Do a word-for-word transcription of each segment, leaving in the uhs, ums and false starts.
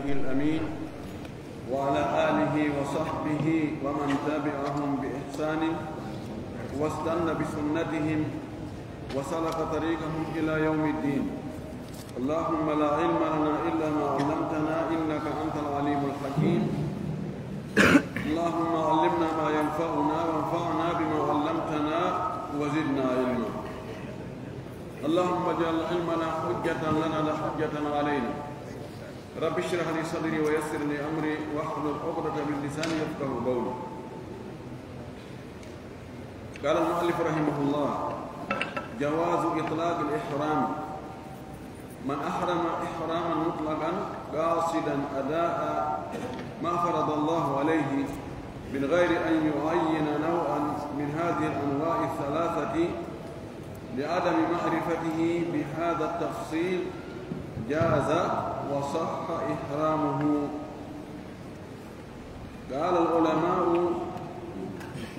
الأمين وعلى آله وصحبه ومن تبعهم بإحسان واستن بسنتهم وسلك طريقهم إلى يوم الدين. اللهم لا علم لنا إلا ما علمتنا إنك أنت العليم الحكيم. اللهم علمنا ما ينفعنا وانفعنا بما علمتنا وزدنا علما. اللهم اجعل علمنا حجة لنا لا حجة علينا. رب اشرح لي صدري ويسر لي أمري واحلل عقدة من لساني يفقهوا قولي. قال المؤلف رحمه الله: جواز إطلاق الإحرام. من أحرم إحراما مطلقا قاصدا أداء ما فرض الله عليه من غير أن يعين نوعا من هذه الأنواع الثلاثة لعدم معرفته بهذا التفصيل جاز وصح إحرامه. قال العلماء: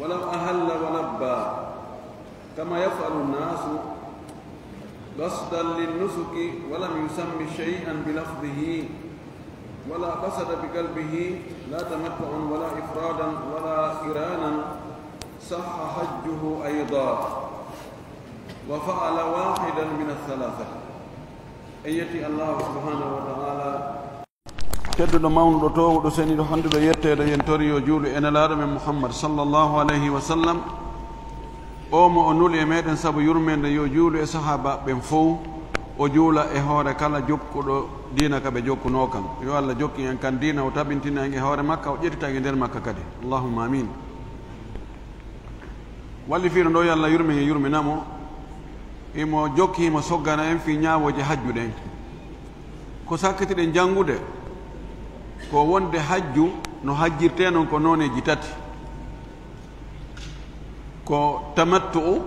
ولو أهل ولبى كما يفعل الناس قصدا للنسك ولم يسم شيئا بلفظه ولا قصد بقلبه لا تمتعا ولا إفرادا ولا قرانا صح حجه أيضا وفعل واحدا من الثلاثة. En yetti Allahu subhanahu wa ta'ala. Tedduɗo, mawnuɗo, toowuɗo, seniiɗo, hannduɗo yetteede, yen tori yo juulu e Nelaaɗo men Muhammad sallallahu alayhi wa sallam. O mo o nuli e meɗen sabu yurmeende, yo juulu e sahaabaaɓe ɓen fow, o juula e hoore kala jokkuɗo diina ka ɓe jokkunoo kan. Yo Allah jokkin en kan diina, o tabintina en e hoore makka, o ƴettita en e nder makka kadi. Allahumma amin. Wallifiiɗo ndo, yo Allah yurmin e yurmina mo, himo jokki, himo soggana en fii ñaawooje hajju ɗen. Ko sakkitiɗen janngude, ko wonde hajju no hajjirtee non ko nooneeji tati. Ko tamattu'u,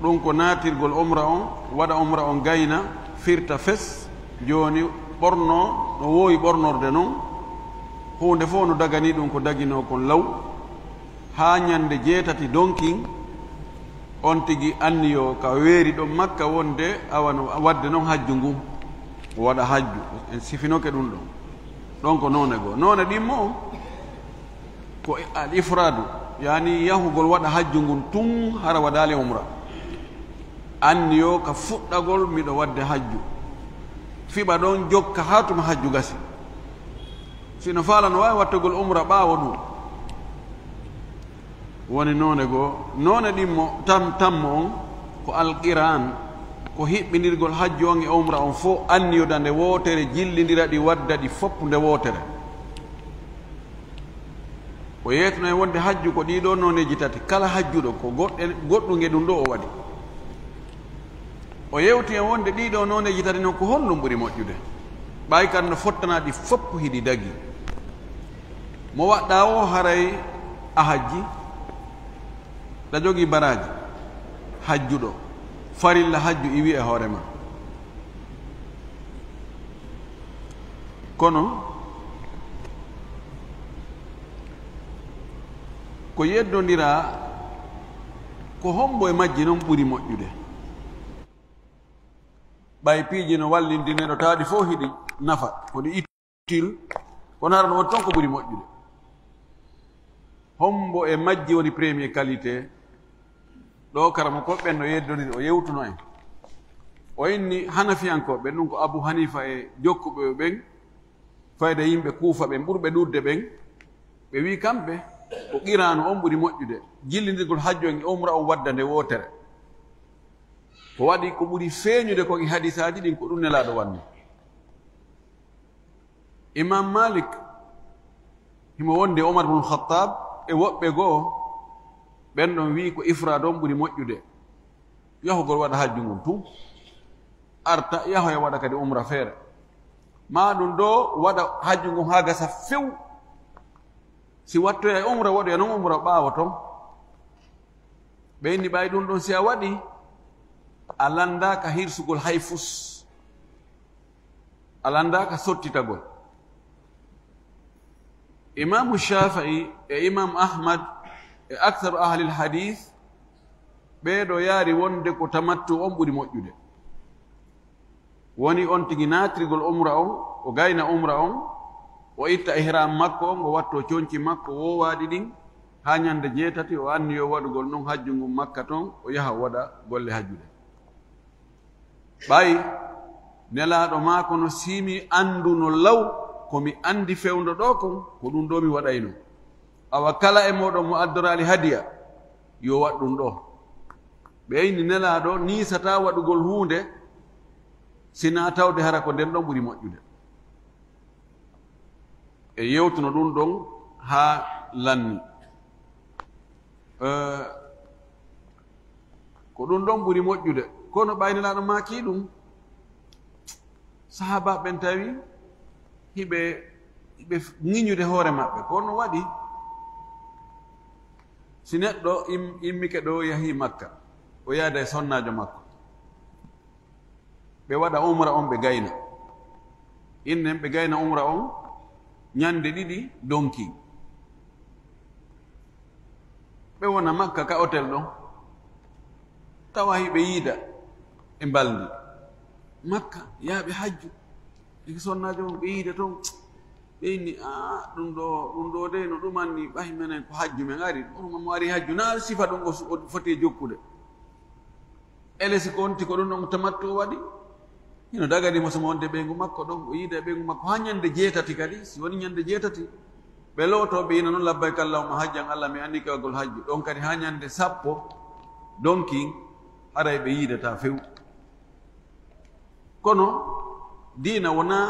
ɗum ko naatirgol umra on, waɗa umra on gayna, firta fes, jooni ɓornoo no woowi ɓornorde non, huunde fof no daganii ɗum ko daginoo kon law, haa ñande jeetati donkin, on tigi anniyoo ka weeri ɗon Makka wonde awa no waɗde non hajju ngun, o waɗa hajju. En sifinoke ɗum ɗon. Ɗon ko noone goo. Noone ɗimmo on ko al ifraadu, yaani yahugol waɗa hajju ngun tun hara waɗaali umra. Anniyoo ka fuɗɗagol miɗo waɗde hajju. Fiɓa ɗon jokka haa tuma hajju gasi. Si no faala no waawi wattugol umra ɓaawo ɗum. Woni noone goo. Noone ɗimmo tam-, tammo on ko al qiran, ko hiɓɓindirgol hajju on e umra on fof, anniyoo nde wootere, jillindira ɗi, waɗda ɗi fof nde wootere. O yeetino en wonde hajju ko ɗii ɗoo nooneeji tati, kala hajjuɗo ko goɗɗe-, goɗɗum e ɗum ɗoo o waɗi. O yewti en wonde ɗii ɗoo nooneeji tati non ko honɗum ɓuri moƴƴude? Ɓay kan no fottana ɗi fof hiɗi dagi. Mo waɗɗaa o haray a hajji, ɗa jogii baraaji hajjuɗo, farilla hajju iwi e hoore ma. Kono ko yeddondiraa, ko hombo e majji non ɓuri moƴƴude? Ɓay piiji no wallindine no taaɗi fof hiɗi nafa, ko ɗi utile, kono hara no woni toon ko ɓuri moƴƴude. Hombo e majji woni premier qualité? Ɗo karamoko ɓen no yeddondiri, o yewtuno en. O inni Hanafiyankooɓe, ɗum ko Abu Hanifa e jokkuɓe ɓen, fayda yimɓe Kuufa ɓen ɓurɓe ɗuuɗde ɓen, ɓe wi kamɓe ko qiraanu on ɓuri moƴƴude, jillindirgol hajju en e umra on wadda nde wootere. Ko waɗi ko ɓuri feeñude kon e hadisaaji ɗin, ko ɗum Nelaaɗo wanni. Imam Malik, himo wondi e Omar bun Khattab e woɓɓe goo, ɓen ɗon wi'i ko ifraad on ɓuri moƴƴude. Yahugol waɗa hajju ngun tun, arta yahoya waɗa kadi umra feere. Maa ɗum ɗo waɗa hajju ngun haa gasa few. Si wattoya e umra, waɗoya non umra ɓaawo ton. Ɓe inni ɓay ɗum ɗon si a waɗi, a landaaka hirsugol hay fus. A landaaka sottitagol. Imaamu Shaafi'i e Imam Ahmad e aktharu ahlil hadith, ɓee ɗo yaari wonde ko tamattu on ɓuri moƴƴude. Woni on tigi naatirgol umra on, o gayna umra on, O itta ihram makko on, o watto conci makko woowaaɗi ɗin haa ñande jeetati, o anniyo waɗugol non hajju ngun Makka ton, o yaha o waɗa golle hajju ɗen. Ɓay Nelaaɗo maako no, si mi annduno law ko mi anndi fewndo ɗoo kon, ko ɗun ɗoo mi waɗayno. Awa kala e mooɗon mo addoraali hadiya, yo waɗ ɗun ɗoo. Ɓe inni Nelaaɗo niisataa waɗugol huunde, si naa tawde hara ko nden ɗon ɓuri moƴƴude. E yewtuno ɗun ɗon haa lanni. Eh, ko ɗun ɗon ɓuri moƴƴude. Kono ɓay Nelaaɗo maaki ɗun, sahaabaaɓe ɓen tawi hiɓe, hiɓe ŋiñude hoore maɓɓe. Ko honno waɗi? Si neɗɗo im-, immike ɗoo, yahi Makka, o yaada e sonnaajo makko. Ɓe waɗa umra on, ɓe gayna. Innen ɓe gayna umra on ñande ɗiɗi donki. Ɓe wona Makka ka otel ɗon. Tawa hiɓe yiida e mbalndi. Makka, yaaɓe hajju. E sonnaajo on ɓe yiida ton. Ɓe inni, "Aa, ɗun ɗoo, ɗun ɗoo dey no ɗumanni, ɓay menen ko hajju men ari. Ɗun mo ari hajju, naa sifa ɗun o su-, o foti e jokkude." Ele si ko wonti ko ɗun ɗon tamattu o waɗi, hino dagani mo so mo wonde ɓeyngu makko ɗon, o yiida e ɓeyngu makko haa ñande jeetati kadi. Si woni ñande jeetati, ɓe lootoo, ɓe ina non, "Labbayka Allahumma hajjan, Allah, mi anniike waggol hajju." Ɗon kadi haa ñande sappo donkin, haray ɓe yiidataa few. Kono diina wonaa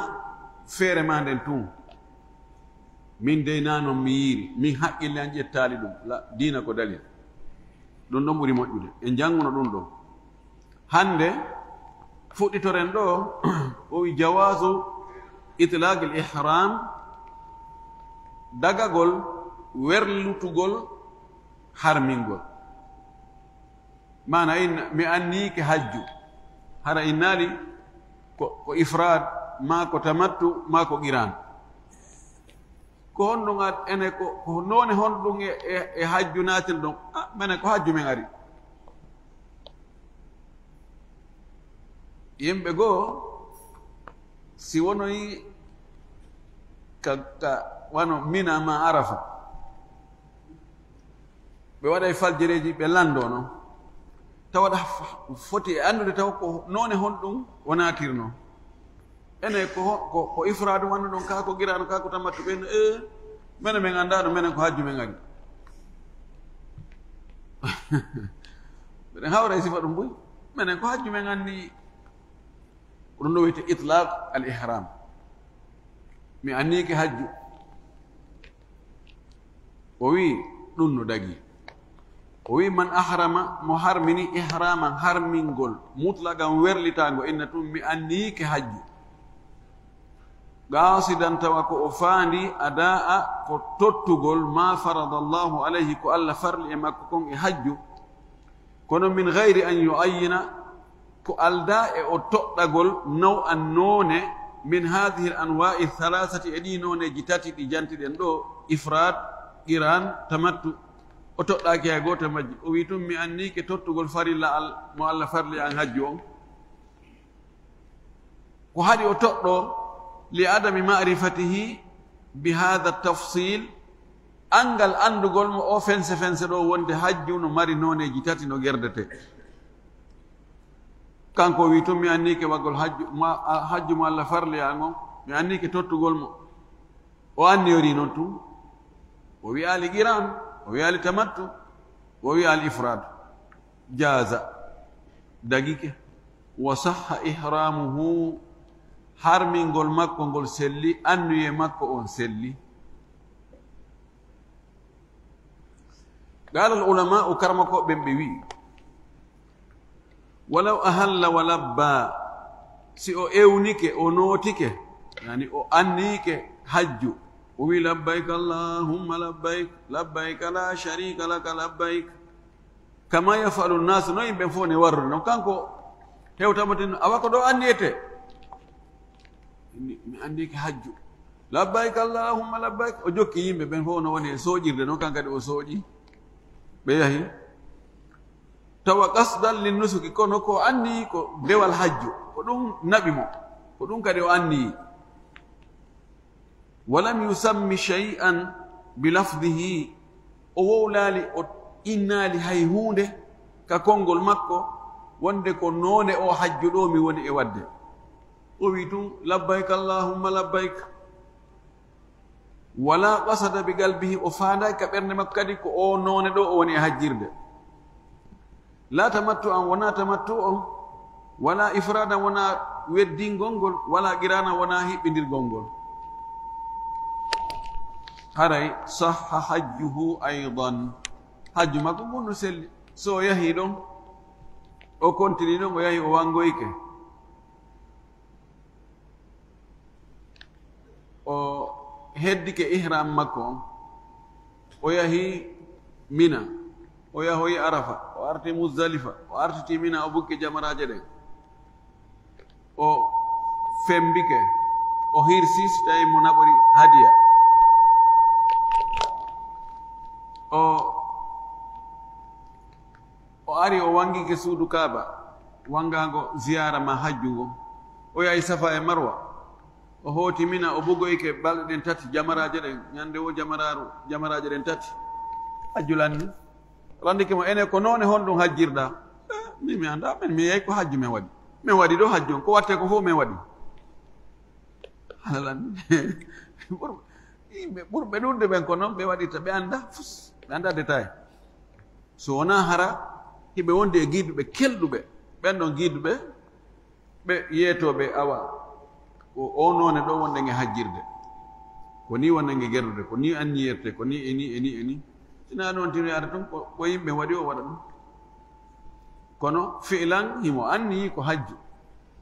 feere maa nden tun. Min dey naa non mi yiiri, min haqqille an ƴettaali ɗun. La, diina ko dalil. Ɗun ɗon ɓuri moƴƴude. En jannguno ɗun ɗon. Hande, fuɗɗitoren ɗoo, o wi jawaazu itlaaqil ihram, dagagol, werlutugol, harmingol. Maana in, mi anniike hajju. Hara innaali ko, ko ifraad, maa ko tamattu, maa ko qiraan. Ko honɗun ad-, ene ko, ko noone honɗun e, e, e hajju naatirɗon? Ah, menen ko hajju men ari. Yimɓe goo, si wonoyi ka, ka wano Mina maa Arafa, ɓe waɗay faljereeji, ɓe lanndoo non. Tawa ɗa f-, foti e anndude taw ko noone honɗun o naatirnoo. Enen ko ho-, ko, ko ifraadu wannuɗon, kaa ko qiraanu, kaa ko tamattu. Ɓen, ee, menen men anndaano, menen ko hajju men ari. Mbeɗen hawra e sifa ɗum buy. Menen ko hajju men anni. Ko ɗum ɗo wiyetee itlaq al ihram. Mi anniike hajju. O wi'i, ɗum no dagii. O wi'i, "Man ahrama", mo harmini, "ihraman", harmingol, mutlaqan, werlitaango, inna tun, "Mi anniike hajju." Qasidan, tawa ko o faandi, adaa, ko tottugol, ma farada Allahu alayhi, ko Allah farli e makko kon e hajju. Kono min gayri an yuayyina, ko aldaa e o toɗɗagol, naw an, noone, min haadihi al anwaa'i thalathati, e ɗii nooneeji tati ɗi jantiɗen ɗoo, ifraad, qiran, tamattu. O toɗɗaaki hay gooto e majji. O wi'i tun, "Mi anniike tottugol farilla al-, mo Allah farli an hajju on." Ko haɗi o toɗɗoo, li adami ma'rifatihi bi haadha tafsil, anngal anndugol mo o fense fense ɗoo wonde hajju no mari nooneeji tati no gerdetee. Kanko o wi'i tun, "Mi anniike waggol hajju, ma, a, hajju mo Allah farli an on, mi anniike tottugol mo." O anniyorii non tun. O wi'aali qiran, o wi'aali tamattu, o wi'aali ifraad. Jaaza, dagike. Wa sahha ihramuhu, harmingol makko ngol selli, anniyee makko on selli. Qaala al ulama'u, karamokooɓe ɓen ɓe wi'i, "Walaw ahalla wa labba", si o ewnike, o nootike, yani o anniike hajju, o wi'i, "Labbayk Allahumma labbayk, labbayk la sharika laka labbayk." Kama yafalu nnasu, no yimɓe fof ne warrude non. Kanko hewta mo tin, awa ko ɗo anniyetee. Mi, mi anniike hajju. Labbayk Allahumma labbayk. O jokki yimɓe ɓen fof no woni e sooƴirde non, kan kadi o sooƴi. Ɓe yahi. Tawa qasdan lin nusuki, kono ko anniyi ko dewal hajju. Ko ɗum naɓi mo. Ko ɗum kadi o anniyi. Walam yusammi shay'an bi lafdihi, o wowlaali, o innaali hay huunde ka konngol makko, wonde ko noone o hajju ɗo mi woni e waɗde. O wi tun, "Labbayk Allahumma labbayk." Wala qasada bi qalbihi, o faandaaki ka ɓernde makko kadi ko o noone ɗo o woni e hajjirde. La tamattu an, wona tamattu on, wala ifradan, wona weddingol ngol, wala qirana, wona hiɓɓindirgol ngol. Haray sahha hajjuhu aydan. Hajju makko ngun no selli. So o yahi ɗon, o kontini ɗon, o yahi o wangoyke. O heddike ihram makko on. O yahi Mina. O yahoyi Arafa. O arti Muzdalifa. O artiti Mina, o bukki jamaraaje ɗen. O fembike. O hirsi, si tawi mo naɓori hadiya. O, o ari, o wangike suudu Kaaba. Wangaango ziyaara ma hajju ngon. O yahi Safa e Marwa. O hooti Mina, o bugoyike balɗe ɗen tati, jamaraaje ɗen, ñande wo jamaraaru, jamaraaje ɗen tati. Hajju lanni. Landike mo, "Ene ko noone honɗum hajjirɗa?" "Eh, min mi annda, min mi yehi ko hajju min waɗi. Min waɗi ɗo hajju on, ko watte ko fof min waɗi." Hana lanni. Ɓur-, yimɓe ɓurɓe ɗuuɗde ɓen ko noon ɓe waɗirta, ɓe annda fus, ɓe annda détail. So wonaa hara hiɓe wondi e giiduɓe kelɗuɓe, ɓen ɗon giiduɓe, ɓe yeetooɓe, awa, ko o noone ɗo wonɗen e hajjirde, ko ni wonɗen e gerdude, ko ni anniyirte, ko ni e ni e ni e ni. Sinaa noon tino yaata tun ko, ko yimɓe waɗi o waɗa ɗum. Kono fi'lan himo anniyi ko hajju,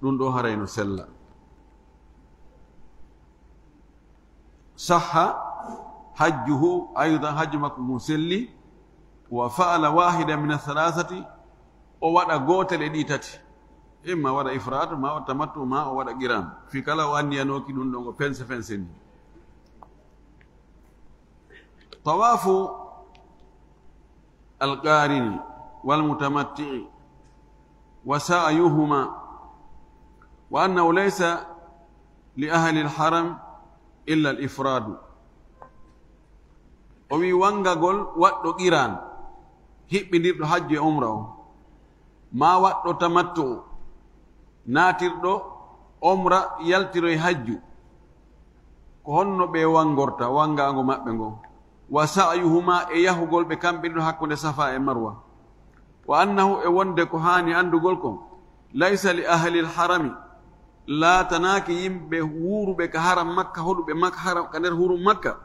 ɗum ɗo haray no sella. Sahha hajjuhu aydan, hajju makko ngun selli. Wa fa'ala wahida min athalathati, o waɗa gootel e ɗi tati. Imma waɗa ifraat, ma o tamattu, ma o waɗa qiran. Fii kala o anniyanooki ɗum ɗon o fense fense ni. Tawaafu alqaarini wal mutamatti'i wa sa'yuhuma, wa annahu laysa li ahli alharam illa al ifraadu. O wi wangagol waɗɗo qiran, hiɓɓindirɗo hajju e umra o, maa waɗɗo tamattu'u, naatirɗo umra yaltiroy hajju, ko honno ɓe wangorta wangaango maɓɓe ngon? Wa sa'yuhuma, e yahugol ɓe kamɓe ɗiɗo hakkunde Safa e Marwa. Wa annahu, e wonde ko haani anndugol kon, laysa li ahlil harami, laatanaaki yimɓe wuuruɓe ka haram Makka, hoɗuɓe Mak-, haram, ka nder hurum Makka,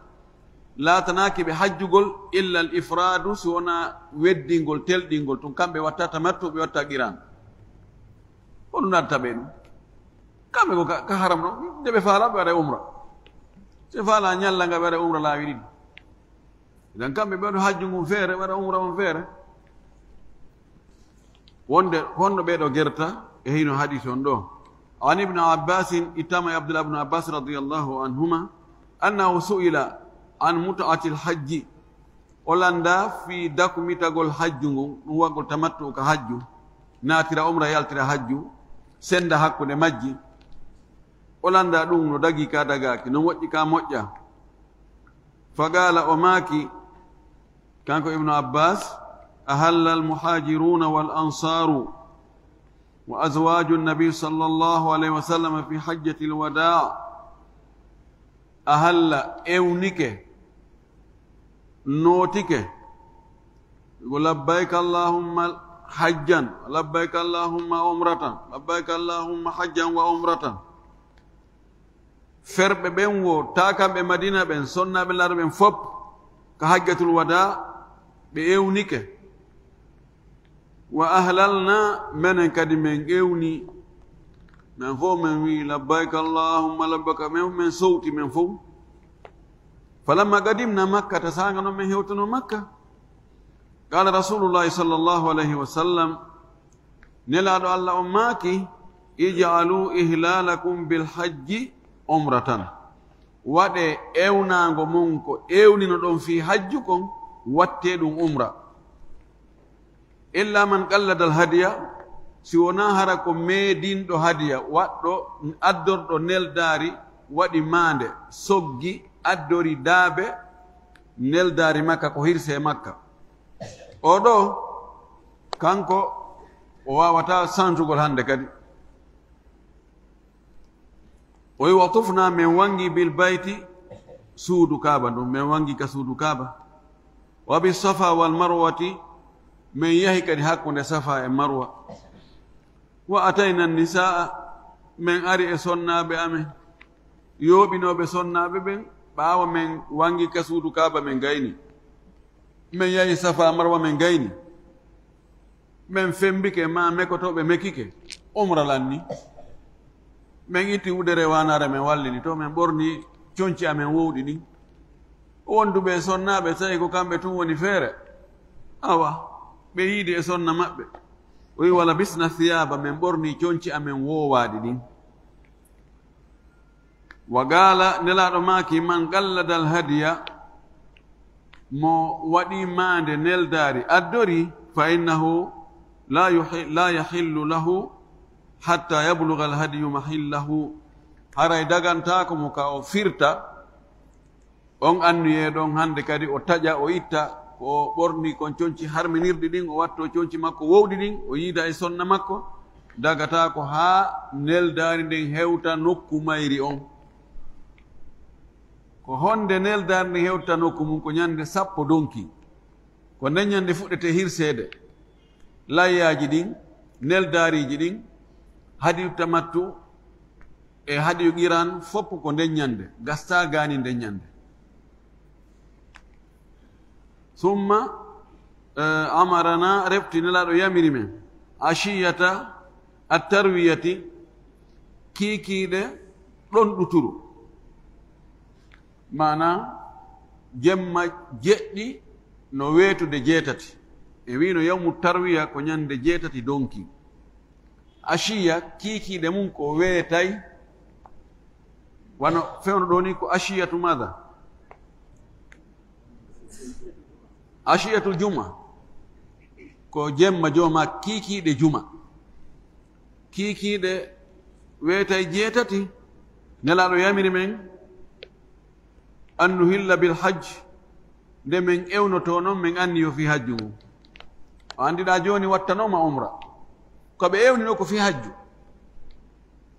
laatanaaki ɓe hajjugol illa al ifraadu, si wonaa weddingol, telɗingol, tun kamɓe watta tamattu, ɓe watta qiran. Honɗum natta ɓe ɗum? Kamɓe ko ka, ka haram ɗo, nde ɓe faala ɓe waɗa umra. Si ɓe faala ñalla nga ɓe waɗa umra laawi ɗiɗi. Idan kamɓe ɓe waɗa hajju ngun feere, waɗa umra on feere. Wonde honno ɓe ɗo gerta e hino hadis on ɗo. An Ibn Abbas, ittama e Abdullah ibn Abbas radiyallahu anhuma, annahu su'ila an mut'atil hajji. O lannda fii dakumitagol hajju ngun, ɗum waɗgol tamattu ka hajju, naatira umra, yaltira hajju, sennda hakkunde majji. O lannda ɗum no dagii ka dagaaki, no moƴƴi ka moƴƴa. Faqaala, o maaki, kanko Ibnu Abbas, "Ahalla al-muhaajiruuna wal ansaaru wa azwaaju nabi sallallahu alayhi wa sallam fi hajjatil wadaa." Ahalla, ewnike, nootike. Ko, "Labbayka Allahumma hajjan, labbayka Allahumma umratan, labbayka Allahumma hajjan wa umratan." Ferɓe ɓen wo, taakanɓe Madina ɓen, sonnaaɓe Laaɗo ɓen fop, ka hajjatul wadaa, ɓe ewnike. Wa ahlalna, menen kadi men ewni. Men fof men wi, "Labbayka Allahumma labbayka." Men, men sowti men fof. Falamma qadimna Makkata, saanga non men hewtuno Makka. Qala Rasulullahi sallallahu alayhi wa sallam, Nelaaɗo Allah on maaki, "Ij'alu ihlalakum bil hajji umratan." Waɗe ewnaango mon ko ewninoɗon fii hajju kon, wattee ɗum umra. "Illa man qallada al hadiya," si wonaa hara ko meedinɗo hadiya, waɗɗo, addorɗo neldaari, Waɗi maande, soggi, addori daabe neldaari Makka, ko hirse Makka. O ɗo, kanko, o waawataa santugol hannde kadi. O wi, "Wa tufna, min wangi bil bayti, suudu Kaaba ndun, min wangi ka suudu Kaaba. Wa bis Safa wal Marwati, min yahi kadi hakkunde Safa e Marwa. Wa atayna nisaa, min ari e sonnaaɓe amen, yooɓinooɓe sonnaaɓe ɓen, ɓaawo min wangi ka suudu Kaaba, min gayni. Min yahi Safa Marwa, min gayni. Min fembike, ma mekotooɓe mekike, umra lanni. Min itti wudere waanaare, min wallini to, min ɓorni conci amen wowɗi ɗin. Wonduɓe e sonnaaɓe, tawi ko kamɓe tun woni feere. Awa, ɓe yiidi e sonna maɓɓe." O wi, "Wa labisna thiyaba, min ɓorni conci amen woowaaɗi ɗin." Wa qaala, Nelaaɗo maaki, "Man qallada al hadiya, mo waɗi maande neldaari, addori, fa innahu la yuhi-, la yahillu lahu hatta yabluga al hadiyu mahillahu." Haray dagantaako mo ka o firta on annuyee ɗon hannde kadi, o taƴa, o itta ko o ɓorni kon conci harminirɗi ɗin, o watto conci makko wowɗi ɗin, o yiida e sonna makko, dagataako haa neldaari nden hewta nokku mayri on. Ko honde neldaari ndin hewta nokku mum? Ko ñande sappo donki. Ko nden ñande fuɗɗete hirseede layyaaji ɗin, neldaariiji ɗin, hadiyu tamattu e hadiyu qiran, fof ko nden ñande, gasta gaani nden ñande. Summa, eh, amarana, refti Nelaaɗo yamiri men, ashiyata at-tarwiyati, kiikiiɗe ɗon ɗuturu. Maana, jemma jeɗɗi no weetude jeetati. E wino yawmu tarwiya ko ñande jeetati donki. Ashiya, kiikiiɗe mum ko weetay. Wano fewno ɗo ni ko ashiyatu mada? Ashiyatul juma. Ko jemma joma kiikiiɗe juma. Kiikiiɗe weetay jeetati. Nelaaɗo yamiri men, "An nuhilla bil hajj." Nde men ewnoto non, men anniyo fii hajju ngun. O anndi ɗa jooni wattanooma umra. Ko ɓe ewnino ko fii hajju.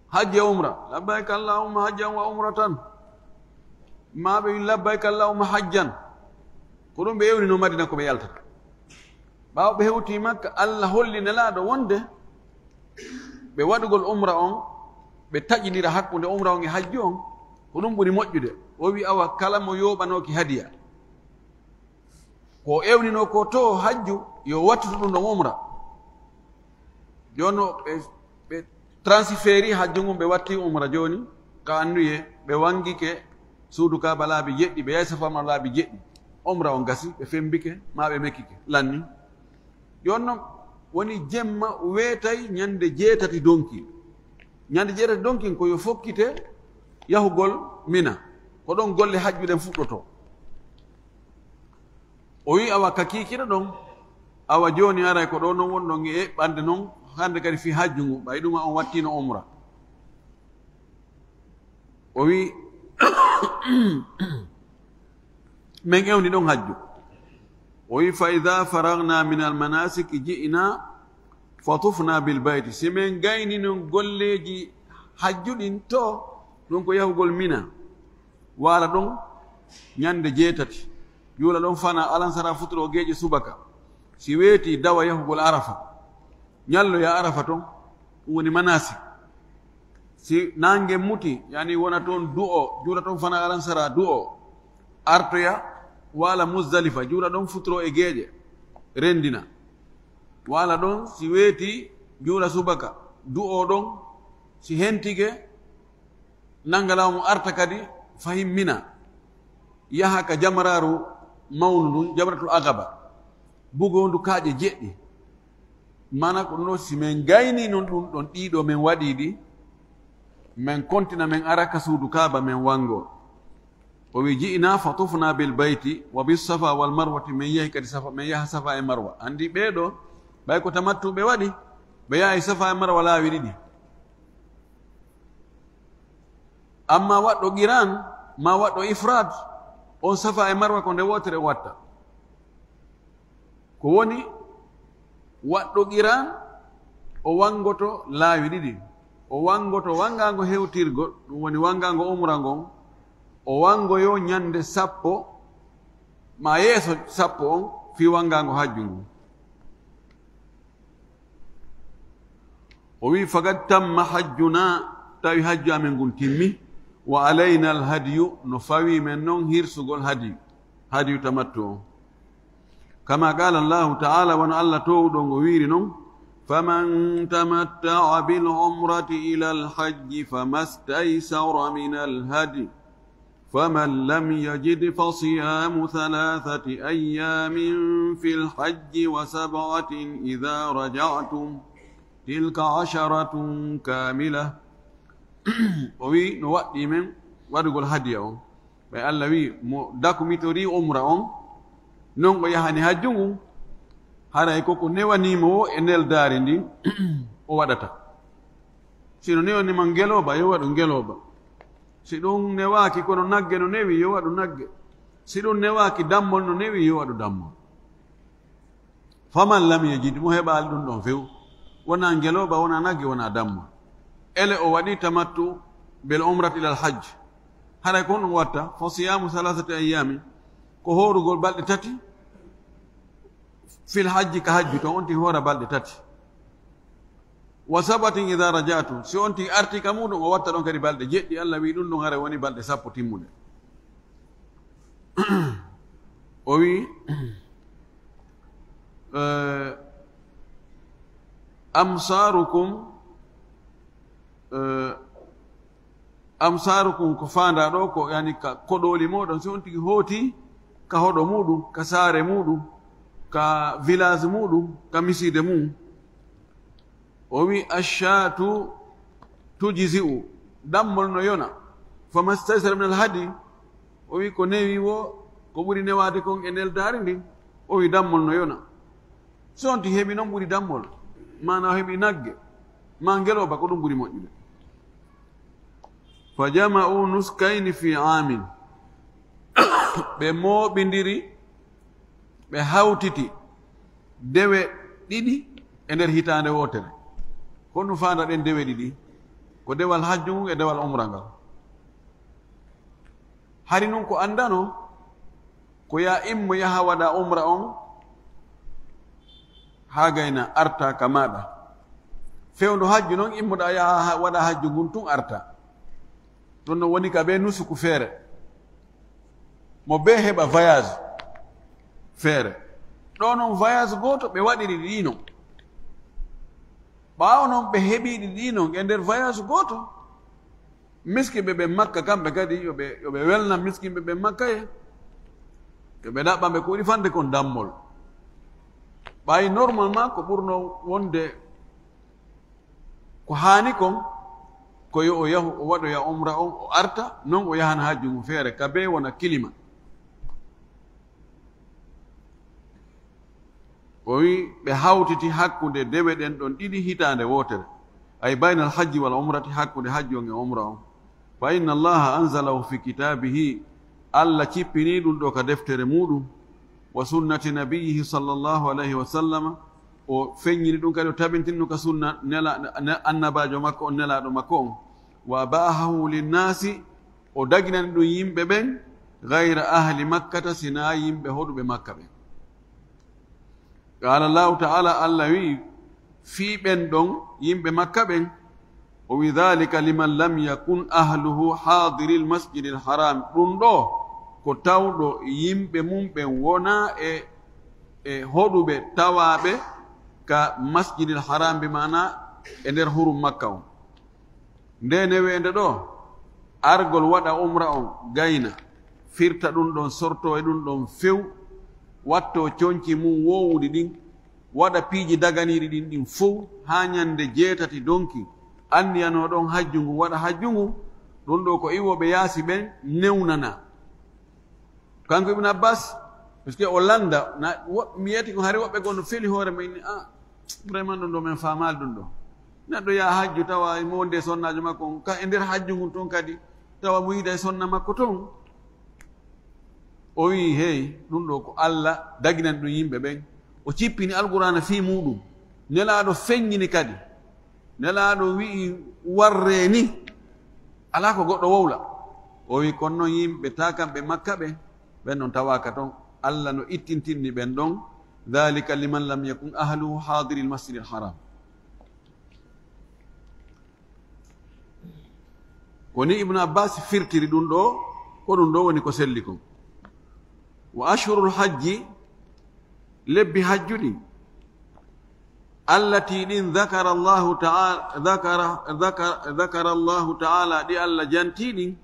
Hajji e umra. "Labbayka Allahumma hajjan wa umratan." Maa ɓe wi, "Labbayka Allahumma hajjan." Ko ɗum ɓe ewnino Madina ko ɓe yaltata. Ɓaawo ɓe hewti Makka, Allah holli Nelaaɗo wonde ɓe waɗugol umra on, ɓe taƴindira hakkunde umra on e hajju on, ko ɗum ɓuri moƴƴude. O wi, awa, kala mo yooɓanooki hadiya, ko o ewnino ko to hajju, yo wattudu ɗum ɗon umra. Jooni no ɓe, ɓe transféri hajju ngun, ɓe watti umra jooni, ka annduye, ɓe wangike suudu Kaaba laabi jeɗɗi, ɓe yahi Safa Marwa laabi jeɗɗi. Umra on gasi, ɓe fembike, maa ɓe mekkike, lanni. Jooni non woni jemma weetay ñande jeetati donki. Ñande jeetati donkin ko yo fokkite yahugol Mina. Ko ɗon golle hajju ɗen fuɗɗoto. O wi, awa, ka kiikiiɗe ɗon, awa, jooni aray ko ɗo non wonɗon e eɓɓande non, hannde kadi fii hajju ngu, ɓay ɗuma on wattino umra. O wi, men ewni ɗon hajju. O wi, "Fa idha faragna min al manasiki ji'na fa tufna bil bayti." Si men gayni non golleeji hajju ɗin to, ɗum ko yahugol Mina, waala ɗon ñande jeetati, juula ɗon fana alansara, futuro geeƴe subaka. Si weeti, dawa yahugol Arafa, ñalloya Arafa ton, ɗum woni manasik. Si nange muti, yani wona toon du'o, juula toon fana alansara du'o, artoya, waala Muzdalifa, juula ɗon futuro e geeƴe, rendina. Waala ɗon, si weeti, juula subaka, du'o ɗon, si hentike, nanga laamu arta kadi fahin Mina, yaha ka jamaraaru mawnu ndun, jamratul Aqaba, bugoondu kaaƴe jeɗɗi. Mana ko ɗum ɗo, si men gayni non ɗum ɗon, ɗiɗo men waɗi ɗi, men kontina, men ara ka suudu Kaaba, men wango. O wi, "Ji'na fa tufna bil bayti wa bis Safa wal Marwati", men yahi kadi Safa, men yaha Safa e Marwa. Andi ɓee ɗo, ɓay ko tamattu ɓe waɗi, ɓe yahi Safa e Marwa laawi ɗiɗi. Amma waɗɗo qiran, ma waɗɗo ifrad, on Safa e Marwa ko nde wootere o watta. Ko woni, waɗɗo qiran, o wanngoto laawi ɗiɗi. O wanngoto wanngaango hewtirgo, ɗum woni wanngaango umra ngon, o wanngoyo ñande sappo, ma yeeso sappo on, fii wanngaango hajju ngun. O wi'i, "Faqad tamma hajjuna, tawi hajju amen ngun timmi, wa alayna alhadyu, no fawii men non hirsugol hadiyu, hadiyu tamattu on." Kama qala Allahu ta'ala, wano Allah toowuɗo on o wi'iri non, "Faman tamatta'a bil umrati ila alhajji famastaysara min alhadyi." فمن لم يجد فصيام ثلاثة أيام في الحج وسبعة إذا رجعتم تلك عشرة كاملة. O wi'i no waɗɗii men waɗugol hadiya on. Ɓay Allah wi'i mo dakumitorii umra on, non o yahani hajju ngun, haray ko ko newanii mo o e neldaari ndin o waɗata. Si no newanii ma ngelooba, yo waɗu ngelooba. Si ɗum newaaki kono nagge no newi, yo waɗu nagge. Si ɗum newaaki dammol no newi, yo waɗu dammol. Faman lam yajid, mo heɓaali ɗum ɗon few, wonaa ngelooba, wonaa nagge, wonaa dammol. Ele o waɗi tamattu bil umrati ilal hajj. Haray ko honɗum watta? Fa siyaamu salasati ayyaamin, ko hoorugol balɗe tati, fil hajji, ka hajju ton, on tigi hoora balɗe tati. Wa sabatin idha raja'tum, si on tigi arti ka muɗum, o watta ɗon kadi balɗe jeɗɗi. Allah wi'i ɗum ɗon haray woni balɗe sappo timmuɗe. O wi'i, eh, amsarukum, eh, amsarukum ko faandaa ɗo ko, yani, ka koɗooli mooɗon, si on tigi hooti ka hoɗo muuɗum, ka saare muuɗum, ka village muuɗum, ka misiide mum. O wi, "Ashatu tujzi'u, dammol no yona. Famastaysara min alhadi." O wi, "Ko newi wo, ko ɓuri newaade kon e neldaari ndin." O wi, "Dammol no yona." Si on tigi heɓi non ɓuri dammol, maana o heɓi nagge, ma ngelooba, ko ɗum ɓuri moƴƴude. Fa jama'u nuskayni fi amin. Ɓe mooɓindiri, ɓe hawtiti dewe ɗiɗi e nder hitaande wootere. Ko ɗum faanda ɗen dewe ɗiɗi? Ko dewal hajju ngun e dewal umra ngal. Hari nun ko anndano, ko yaa immo yaha waɗa umra on, haa gayna arta ka maaɗa. Fewndo hajju non, immoɗaa yaha ha-, waɗa hajju ngun tun arta. Ɗum no woni ka bee nusuku feere. Mo bee heɓa voyage feere. Ɗoo non voyage gooto ɓe waɗiri ɗi non. Ɓaawo non ɓe heɓi ɗi ɗi non e nder voyage gooto. Miskinɓe ɓen Makka kamɓe kadi, yo ɓe, yo ɓe welna miskinɓe ɓen Makka en. Yo ɓe ɗaɓɓa ɓe ko ɓuri fande kon dammol. Ɓay normalement ko ɓurno wonde ko haani kon, ko yo o yahu, o waɗoya umra on, o arta, non o yahana hajju ngun feere, ka bee wona kilima. O wi, ɓe hawtiti hakkunde dewe ɗen ɗon ɗiɗi hitaande wootere, ay baynal hajji wal umrati, hakkunde hajju on e umra on. Fa inna Allaha anzalahu fi kitaabihi, Alla cippinii ɗum ɗo ka deftere muuɗum, wa sunnati nabiyyihi sallallahu alayhi wa sallama, o feññini ɗum kadi, o tabintini ɗum ka sunna nela-, ne-, annabaajo makko on, nelaaɗo makko on. Wa ba'ahahu linnaasi, o daginani ɗum yimɓe ɓen, gayra ahli Makkata, sinaa yimɓe hoɗuɓe Makka ɓen. Qaala Allahu ta'ala, Alla wi'i, fii ɓen ɗon yimɓe Makka ɓen, o wi'i, "Dhalika liman lam yakun ahluhu hadiril masjidil haram." Ɗum ɗo ko tawɗo yimɓe mum ɓen wonaa e, e hoɗuɓe tawaaɓe ka masjidil haram, bi maana e nder hurum Makka on. Nde neweende ɗo, argol waɗa umra on, gayna, firta ɗum ɗon, sorto e ɗum ɗon few, watto conci mum woowuɗi ɗin, waɗa piiji daganiiɗi ɗin ɗin fow haa ñande jeetati donki, anniyanoo ɗon hajju ngun, waɗa hajju ngun, ɗum ɗo ko iwooɓe yaasi ɓen newnana. Kanko Ibn Abbas, parce que o lannda, na, wo-, mi yiyata ko hari woɓɓe goo no feli hoore mum, inni, "Ah, vraiment ɗum ɗo men faamaali ɗum ɗo." Neɗɗo yaha hajju tawa mo wondi e sonnaajo makko on, ka e nder hajju ngun ton kadi, tawa mo yiida e sonna makko toon. O wi'i, "Hey, ɗum ɗo ko Allah daginani ɗum yimɓe ɓen." O cippini Alqur'aana fii muuɗum. Nelaaɗo feññini kadi. Nelaaɗo wi'i, "Warree ni." Alaa ko goɗɗo wowla. O wi'i, "Kono noon yimɓe taakanɓe Makka ɓe, ɓen noon tawaaka toon. Allah no ittintinni ɓen ɗoon. Dhalika liman lam yakun ahluhu hadiril masjidil haram." Ko ni Ibnu Abbas firtiri ɗum ɗo, ko ɗum ɗo woni ko selli kon. Wa ashhurul hajji, lebbi hajju ɗin, allati ɗin dhakara Allahu ta'ala, dhakara, dhakara, dhakara Allahu ta'ala, ɗi Allah janti ɗin,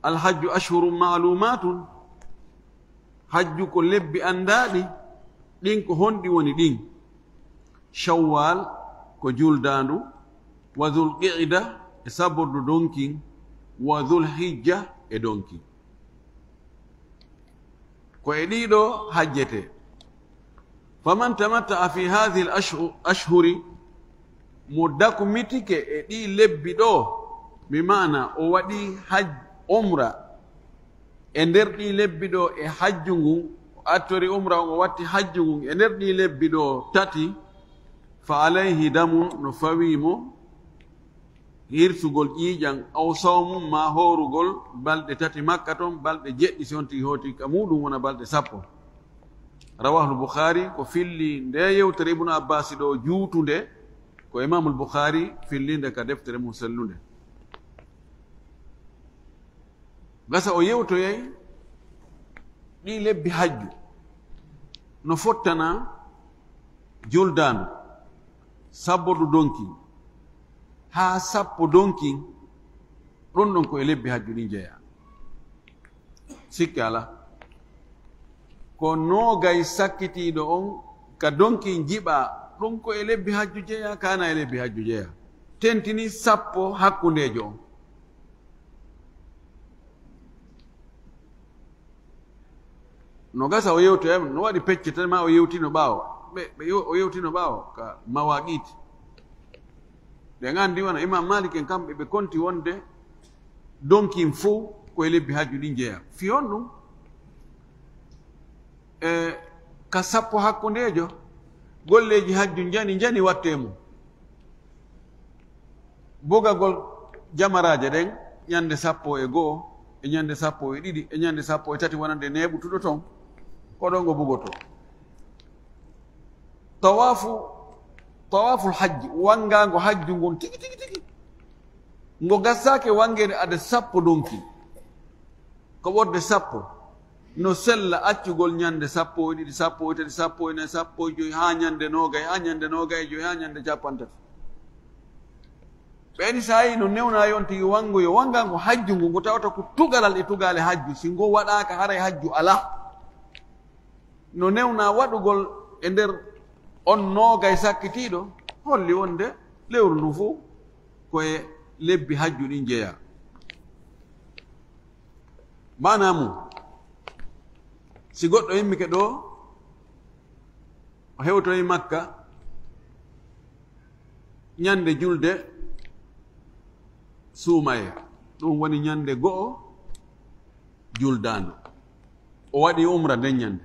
al hajju ashhurun ma'lumatun, hajju ko lebbi anndaaɗi, ɗin ko honɗi woni ɗin? Shawwal ko juldaandu, wa dhul qa'da e sabordu donkin, wa dhul hijja e donkin. Ko e ɗiɗo hajjete. Faman tamatta'a fi hadhihi al-ashhu-, ashhuri, mo dakumitike e ɗi lebbi ɗo, mi maana o waɗi haj-, umra e nder ɗi lebbi ɗo e hajju ngun, o attori umra on, o watti hajju ngun e nder ɗi lebbi ɗo tati, fa alayhi damun, no fawii mo hirsugol ƴiiƴan, aw sawmun, maa hoorugol balɗe tati Makka ton, balɗe jeɗɗi si on tigi hooti ka muuɗum wona balɗe sappo. Rawahul Bukhari, ko filli nde yewtere Ibnu Abbas ɗo juutunde, ko Imamul Bukhari fillinde ka deftere mum sellunde. Gasa o yewtoyay ɗi lebbi hajju no fottana juldaandu, sabbodu donkin, haa sappo donkin, ɗum ɗon ko e lebbi hajju ɗin jeyaa. Sikke alaa. Ko noogay sakkitiiɗo on ka donkin jiɓaa, ɗum ko e lebbi hajju jeyaa, kaana e lebbi hajju jeyaa. Tentini sappo hakkundeejo on. No gasa o yewtoyay, no waɗi pecce tan ma o yewtino ɓaawo. Ɓe, ɓe yew-, o yewtino ɓaawo ka mawaqiti. Ɓe anndi wona Imam Malik en kamɓe ɓe konti wonde donkin fow ko e lebbi hajju ɗin jeyaa. Fii honɗum? E ka sappo hakkundeejo, golleeji hajju njani, njani wattee mum. Bugagol jamaraaje ɗen ñande sappo e go'o, e ñande sappo e ɗiɗi, e ñande sappo e tati wonande neeɓutuɗo ton, ko ɗon o bugotoo. Tawaafu, tawaaful hajji, wanngaango hajju ngun tigi, tigi, tigi. Ngo gassaake wanngeede ade sappo donki. Ko ɓurde sappo. No sella accugol ñande sappo e ɗiɗi, sappo e tati, sappo e nayi, sappo e joyi, haa ñande noogay, haa ñande noogay e joyi, haa ñande cappanɗe tati. Ɓeyni saa'i no newna yon tigi wanngo yo wanngango hajju ngu, ngu tawata ko tugalal e tugaale hajju. Si ngu waɗaaka, haray hajju alaa. No newna waɗugol e nder on noogay sakkitiiɗo, holli wonde lewru ndun fow ko e lebbi hajju ɗin jeyaa. Maanaa mum, si goɗɗo immike ɗo, o hewtoyi Makka ñande julde suumaye, ɗum woni ñande go'o juldaandu. O waɗi umra nden ñande.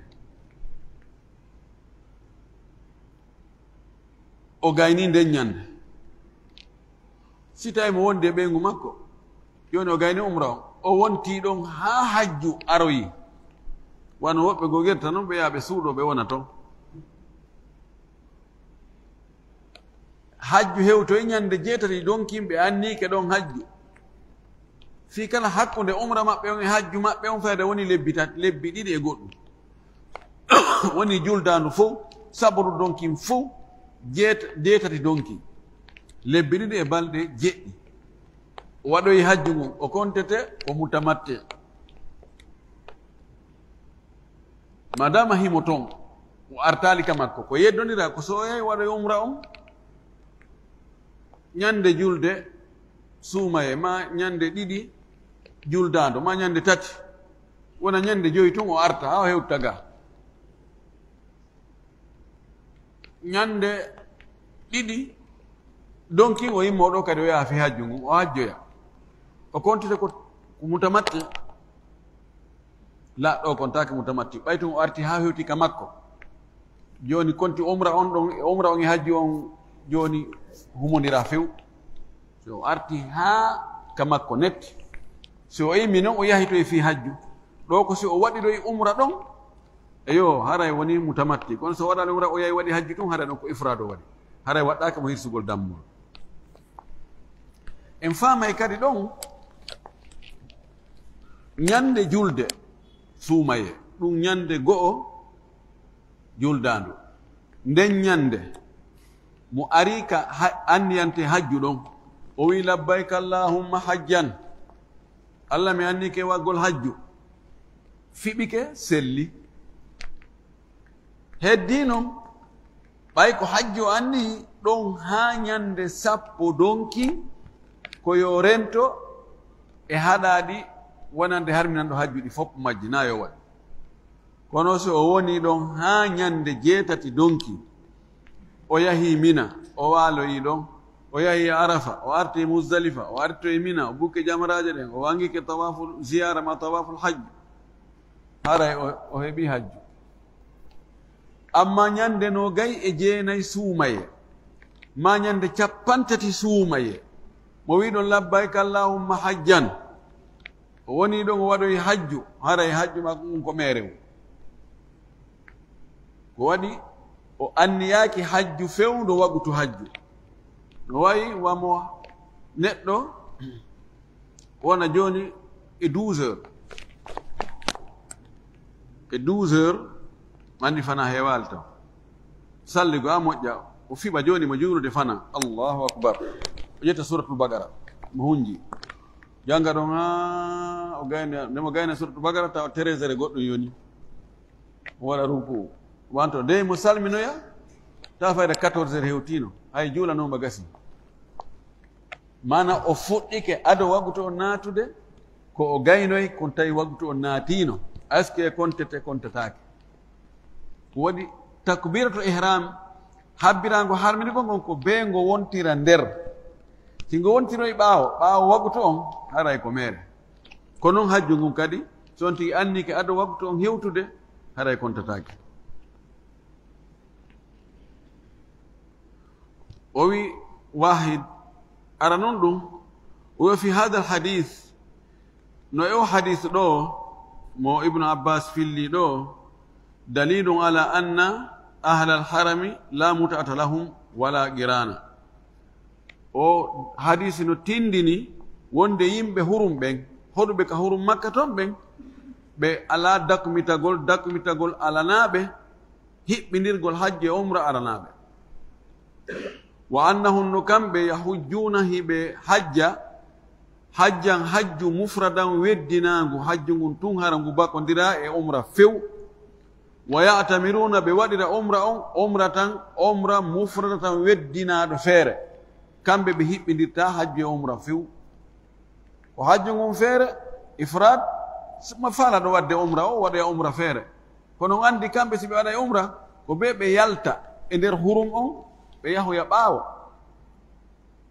O gayni nden ñande. Si tawi mo wondi e ɓeyngu makko, jooni o gayni umra on, o wonti ɗon haa hajju aroyi. Wano woɓɓe gogirta non, ɓe yaha ɓe suuɗo, ɓe wona ton. Hajju hewtoyi ñande jeetati, donkin ɓe anniike ɗon hajju. Fii kala hakkunde umra maɓɓe on e hajju maɓɓe on, fayda woni lebbi tati, lebbi ɗiɗi e goɗɗum. Woni juldaandu fow, saboru donkin fow, jeet-, jeetati donkin. Lebbi ɗiɗi e balɗe jeɗɗi. O waɗoyi hajju ngun, o kontete ko mutamatti. Madama himo ton, o artaali ka makko, ko yeddondira ko so o yahi waɗoyi umra on, ñande julde suumaye, ma ñande ɗiɗi juldaandu, ma ñande tati, wona ñande joyi tun o arta, haa o hewta ga. Ñande ɗiɗi, donkin o immoo ɗo kadi o yaha fii hajju ngun, o hajjoya. O kontita ko Mutamatti, laaɗo kontaake mutamatti. Ɓay tun o arti haa hewti ka makko. Jooni konti umra on ɗon, e umra on e hajju on jooni humondira few. Si o arti haa ka makko netti. Si o immi non o yahi to e fii hajju. Ɗo ko si o waɗiɗoy umra ɗon, eyo, haray woni mutamatti. Kono so waɗaali umra o yahi waɗi hajju tun, haray ɗon ko ifraad o waɗi. Haray waɗɗaaka mo hirsugol dammol. En faamay kadi ɗon ñande julde suumaye, ɗum ñande go'o juldaandu. Nden ñande mo ari ka ha-, anniyante hajju ɗon, o wi, "Labbayka Allahumma hajjan." Allah, mi annike waggol hajju. Fiɓike, selli. Heddii non, ɓay ko hajju o anniyi ɗon haa ñande sappo donki, ko yo rento e haɗaaɗi wonande harminanɗo hajju ɗi fof majji, na yo waɗ. Kono so o woni ɗon haa ñande jeetati donki, o yahii Mina, o waaloyii ɗon, o yahii Arafa, o artii Muzdalifa, o artoyi Mina, o bukke jamaraaje ɗen, o wangike tawaaful ziyaara ma tawaaful hajju, haray o, o heɓii hajju. Amma ñande noogay e jeenay suumaye, ma ñande cappanɗe tati suumaye, mo wii ɗon, "Labbayka Allahumma hajjan." O woni ɗon o waɗoyi hajju, haray hajju makko ngun ko meere ngun. Ko waɗi o anniyaaki hajju fewndo wagutu hajju. No wayi wamo neɗɗo wona jooni e douze heures. E douze heures, anndi fana heewaali taw. Salli go a moƴƴa, o fiɓa jooni mo juulude fana. Allahu akbar. O ƴetta Suratul Baqara, mo hunji. Jannga ɗon haa o gayna, nde mo gayna Suratul Baqara taw treize heures e goɗɗum yoni. O waɗa ruku. Wanto dey mo salminoya, taw fayda quatorze heures hewtino. Hay juulanooma gasi. Mana o fuɗɗike ado wagutu on naatude, ko o gaynoy, kon tawi wagutu on naatino. Est-ce que kontete, kontetaake? Ko waɗi takbiratul ihram, habbirango harminugol ngon ko bee ngo wontira nder. Si ngo wontiroy ɓaawo, ɓaawo wagutu on, haray ko meere. Ko non hajju ngun kadi, so on tigi annike ado wagutu on hewtude, haray kontataake. O wi Wahid, ara non ɗum, o wi fi hadha al hadith, no e o hadith ɗo, mo Ibnu Abbas filli ɗo, dalilun ala anna ahla al harami la mut'ata lahum wala qirana. O hadisi no tindini wonde yimɓe hurum ɓen, hoɗuɓe ka hurum Makka ton ɓen, ɓe alaa dakmitagol, dakmitagol alanaaɓe hiɓɓindirgol hajji e umra alanaaɓe. Wa annahum, no kamɓe, yahujjuuna, hiɓe hajja, hajjan, hajju mufradan, weddinaangu, hajju ngun tun hara ngu bakondira e umra few. Wa ya'tamiruuna, ɓe waɗira umra on, umra tan, umra mufrada tan weddinaaɗo feere. Kamɓe ɓe hiɓɓindirta hajju e umra few. Ko hajju ngun feere, ifraad, suma faalaɗo waɗde umra o, waɗoya umra feere. Kono on anndi kamɓe si ɓe waɗay umra, ko ɓe ɓe yalta e nder hurum on, ɓe yahoya ɓaawo.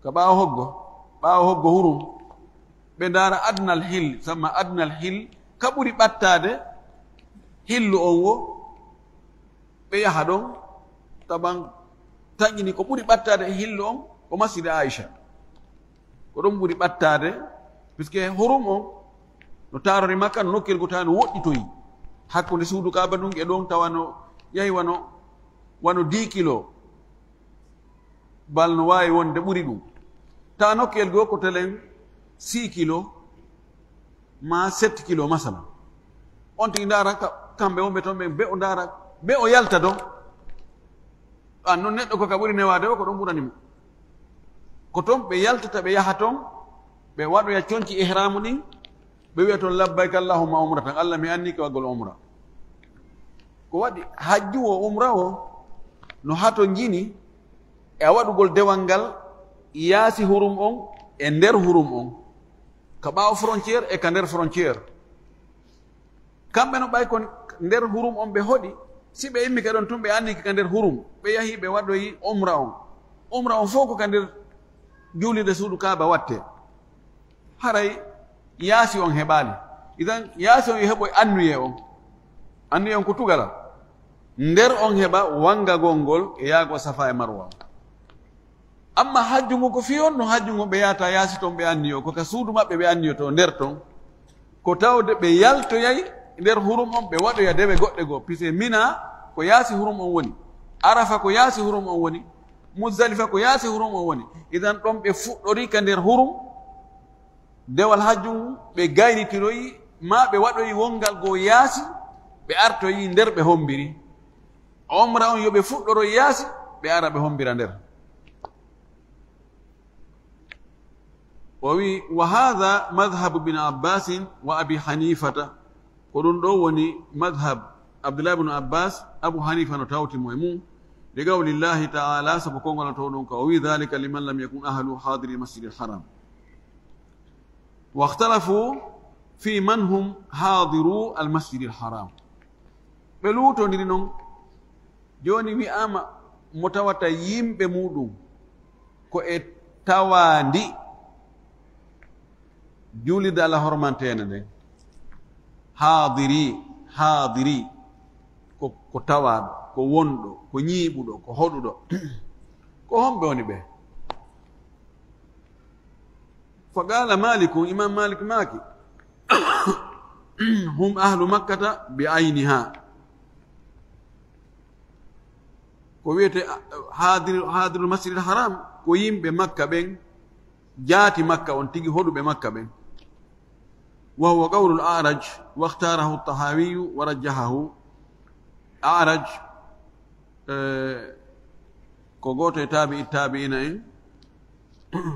Ka ɓaawo hoggo, ɓaawo hoggo hurum, ɓe ndaara adnal hil, samma adnal hil, ka ɓuri ɓattaade hillu on wo, ɓe yaha ɗon, taban taƴini ko ɓuri ɓattaade e hillu on, ko masjid Aisha. Ko ɗon ɓuri ɓattaade, puisque hurum on, no taarori Makka, no nokkel go tawa no woɗɗitoyi. Hakkunde suudu Kaaba ndun e ɗon tawa no yahi wano, wano dix kilo. Bal no waawi wonde ɓuri ɗum. Ta nokkel goo ko telen six kilo, ma sept kilo, masala. On tigi ndaara ka-, kamɓe wonɓe toon ɓen, ɓe o ndaara, ɓe o yalta ɗon. An non neɗɗo ko ka ɓuri newaade o, ko ɗon ɓurani mo. Ko toon ɓe yaltata, ɓe yaha toon, ɓe waɗoya conci ihramu ɗin, ɓe wi'a toon, "Labbayka Allahumma umratan, Allah, mi annike waggol umra." Ko waɗi hajju o, umra o, no hato njini e a waɗugol dewal ngal yaasi hurum on e nder hurum on, ka ɓaawo frontière e ka nder frontière. Kamɓe no ɓay kon nder hurum on ɓe hoɗi, si ɓe immike ɗon tun ɓe annike ka nder hurum, ɓe yahi ɓe waɗoyi umra on. Umra on fof ko ka nder juulirde suudu Kaaba watte. Haray Yaasi on heɓaali. Idan yaasi on yo heɓoy annuye on. Annuye on ko tugala. Nder on heɓa wangagol ngol e yaago Safa e Marwa on. Amma hajju ngu ko fii on no hajju ngu ɓe yahata yaasi ton ɓe anniyo, ko ka suudu maɓɓe ɓe anniyoto nder ton. Ko tawde ɓe yaltoyay nder hurum on ɓe waɗoya dewe goɗɗe goo. Pise Mina ko yaasi hurum on woni. Arafa ko yaasi hurum on woni. Muzdalifa ko yaasi hurum on woni. Idan ɗon ɓe fuɗɗori ka nder hurum. Dewal hajju ngu ɓe gaynitiroyi, maa ɓe waɗoyi wongal goo yaasi, ɓe artoyi nder ɓe hombiri. Omra on yo ɓe fuɗɗoro yaasi, ɓe ara ɓe hombira nder. O wi, "Wa hadha madhhabu bin Abbasin wa Abi Hanifata." Ko ɗum ɗo woni madhhab Abdullah ibn Abbas, Abu Hanifa no tawti mo e mum. Li qawlillahi ta'ala, sabu konngol to ɗum ka o wi, "Dhalika liman lam yakun ahlu hadiri masjidil haram." Wakhtalafu fi man hum hadiru al masjidil haram. Ɓe luutondiri non. Jooni wi'aama mo tawata yimɓe muɗum ko e tawaandi juulirde Alla hormanteende nden. Haadiri, haadiri, ko, ko tawaaɗo, ko wonɗo, ko ñiiɓuɗo, ko hoɗuɗo. Ko homɓe woni ɓe? Fa qaala Malikun, Imam Malik maaki, "Hum ahlu Makkata bi ayniha." Ko wiyete, ah, haadir-, haadirul Masjidil Haram, ko yimɓe Makka ɓen, jaati Makka on tigi, hoɗuɓe Makka ɓen. Wa huwa qawlul A'raj, wa ikhtarahu Tahawiyu, wa rajjahahu. A'raj, eh, ko gooto e taabi'i taabi'ina en,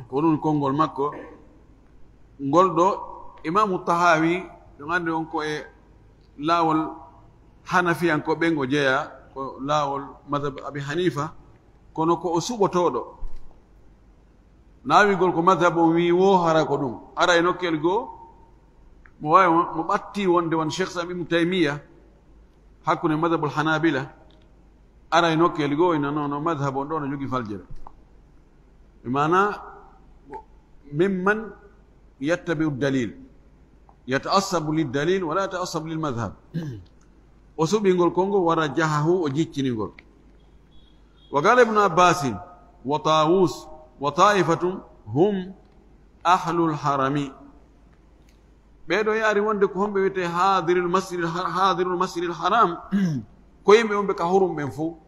ko ɗum konngol makko. Ngol ɗo Imaamu Tahawi, ɗum anndi on ko e laawol Hanafiyankooɓe ɓen o jeyaa, ko laawol madhab Abi Hanifa, kono ko o suɓotooɗo. Naawigol ko madhab on wii woo hara ko ɗum. Ara e nokkel goo, mo waawi mo, mo ɓatti wonde won Cheikh Islam Ibn Taymiya, hakkunde madhabul Hanabila, ara e nokkeeli goo, ina noon, no madhab on ɗo no jogii faljere. Bi maana, mimman yattabi'u dalil, yata'assabu lid dalil, wala yata'assabu lil madhab. O suɓi ngol konngol, wa rajjahahu, o jiccini ngol. Wa qala Ibnu Abbasin, wa Tawus, wa ta'ifatun hum ahlul harami. Ɓee ɗoo yaari wonde ko homɓe wiyetee haadirul masjidil har-, haadirul masjidil haram, ko yimɓe wonɓe ka hurum ɓen fow.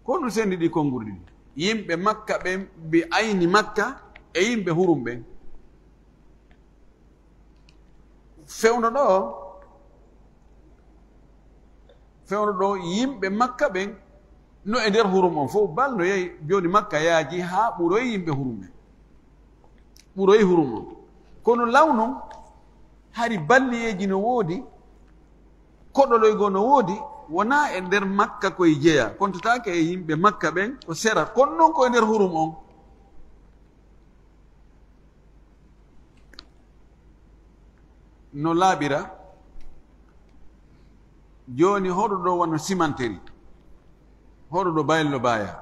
Ko honɗum senndi ɗii konnguli ɗiɗi? Yimɓe Makka ɓen, bi ayni Makka, e yimɓe hurum ɓen. Fewndo ɗoo, fewndo ɗoo, yimɓe Makka ɓen no e nder hurum on fow, bal no yehi jooni Makka yaaji haa ɓuroyi yimɓe hurum ɓen. Ɓuroyi hurum on. Kono law non, hari balliyeeji no woodi, koɗoloygol no woodi, wonaa e nder Makka koye jeyaa, kontataake e yimɓe Makka ɓen ko sera, kono non ko e nder hurum on. No laaɓira, jooni hoɗo ɗo wano Simanteri, hoɗo ɗo Bayello Baya,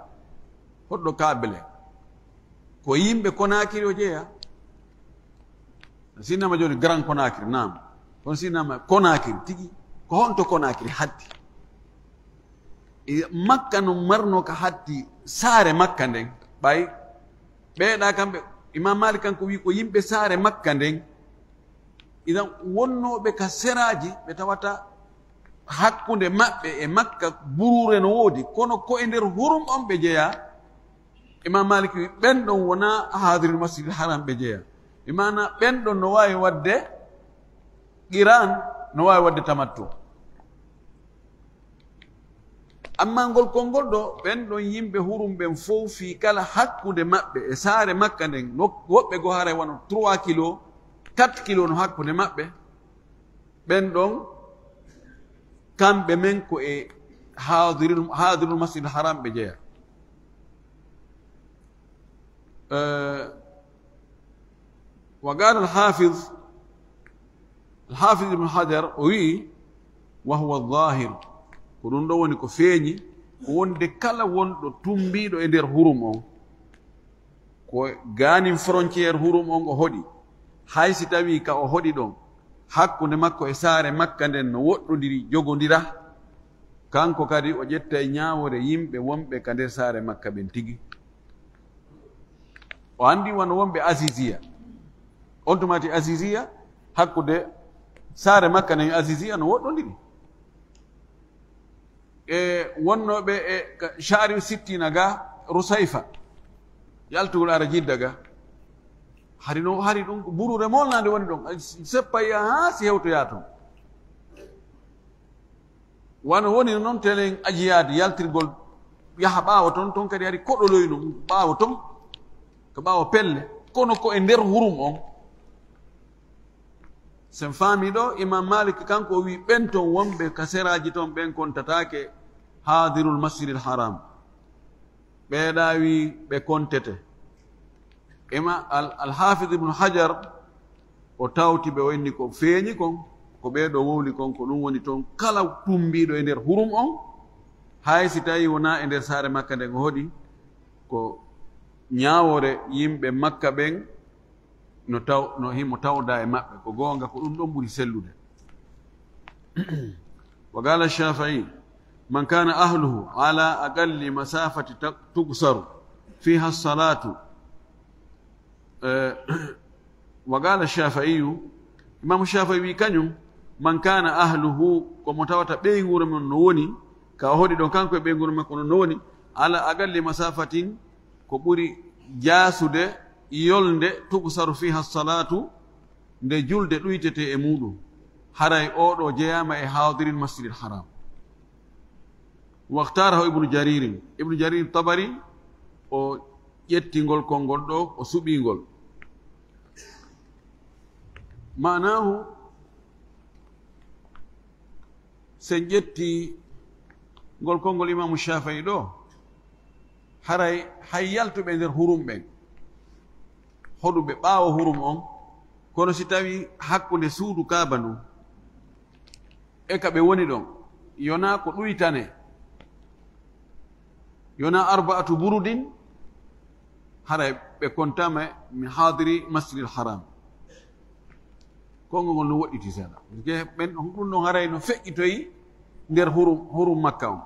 hoɗo ɗo Kable, ko yimɓe Konakiri o jeyaa. Sinama jooni Grand Konakiri, naam. Kono sinama Konakiri tigi, ko honto Konakiri hatti? E Makka no marno ka hatti saare Makka nden, ɓay ɓeeɗa kamɓe, Imam Malik kanko wi ko yimɓe saare Makka nden, idan wonnooɓe ka seraaji ɓe tawata hakkunde maɓɓe e Makka buruure no woodi, kono ko e nder hurum on ɓe jeyaa. Imam Malik wi ɓen ɗon wonaa haadirul Masjidil Haram ɓe jeyaa. Bi maana ɓen ɗon no waawi waɗde qiran, no waawi waɗde tamattu. Amma ngol konngol ɗo, ɓen ɗon yimɓe hurum ɓen fow fii kala hakkunde maɓɓe e saare Makka nden, no-, woɓɓe goo haray wano trois kilos, quatre kilos no hakkunde maɓɓe, ɓen ɗon kamɓe men ko e haadirul, haadirul Masjidil Haram ɓe jeyaa. Eh, wa qaala al-Hafiz, al-Hafiz Ibn Hajar o wi'i, "Wa huwa adh-dhahir." Ko ɗum ɗo woni ko feeñi, ko wonde kala wonɗo tumbiiɗo e nder hurum on, ko gaanin frontière hurum on o hoɗi, Hay si tawii ka o hoɗi ɗon, hakkunde makko e saare Makka nden no woɗɗondiri, jogondira, kanko kadi o ƴettay ñaawoore yimɓe wonɓe ka nder saare Makka ɓen tigi. O anndi wano wonɓe Aziziya. On tuma ti Aziziya, hakkunde saare Makka nden e Aziziya no woɗɗondiri. E wonnooɓe e ka Sha'ri Sittina ga Rusayfa, yaltugol ara Jidda ga. Hari no, hari ɗum ko buruure molnaande woni ɗon. Seppa yaa haa si hewtoyaa ton. Wano woni non telen ajiyaade yaltirgol yaha ɓaawo ton, ton kadi hari koɗoloy non ɓaawo ton, ko ɓaawo pelle, kono ko e nder hurum on. Sen faami ɗo, Imam Malik kanko o wi ɓen ton wonɓe ka seraaji ton ɓen kontataake haadirul Masjidil Haram. Ɓeeɗa wi ɓe kontete. Ima Al-, Al-Hafiz Ibn Hajar o tawti ɓe o inni ko feeñi kon, ko ɓee ɗo wowli kon, ko ɗum woni ton kala tumbiiɗo e nder hurum on, hay si tawi wonaa e nder saare Makka nden o hoɗi, ko ñaawoore yimɓe Makka ɓen no taw-, no himo tawda e maɓɓe. Ko goonga, ko ɗum ɗon ɓuri sellude. Wa qala Shafi'i, man kana ahluhu ala aqalli masafati ta-, tuqsaru fiha salatu. Eh, wa qala Shafi'iyu, Imam Shafi'i wi kañum, man kana ahluhu, ko mo tawata ɓeynguure mum no woni, ka o hoɗi ɗon kanko e ɓeynguure makko no woni, ala aqalli masafatin, ko ɓuri jaasude yolnde, tuqsaru fiha salatu, nde julde ɗuytete e muɗum, haray oo ɗo jeyaama e haadirin Masjidil Haram. Waktarahu Ibnu Jaririn. Ibnu Jarir Tabari o ƴetti ngol konngol ɗo, o suɓii ngol. Maanaahu, sen ƴetti ngol konngol Imaamu Shaafi'i ɗo, haray hay yaltuɓe nder hurum ɓen, hoɗuɓe ɓaawo hurum on, kono si tawi hakkunde suudu Kaaba ndun e ka ɓe woni ɗon, yonaa ko ɗuytane, yonaa arba'atu burudin, haray ɓe kontaama mi haadiri Masjidil Haram. Konngol ngol no woɗɗiti seeɗa. Parce que ɓen, ɗum ɗon haray no feƴƴitoyi nder hurum, hurum Makka on.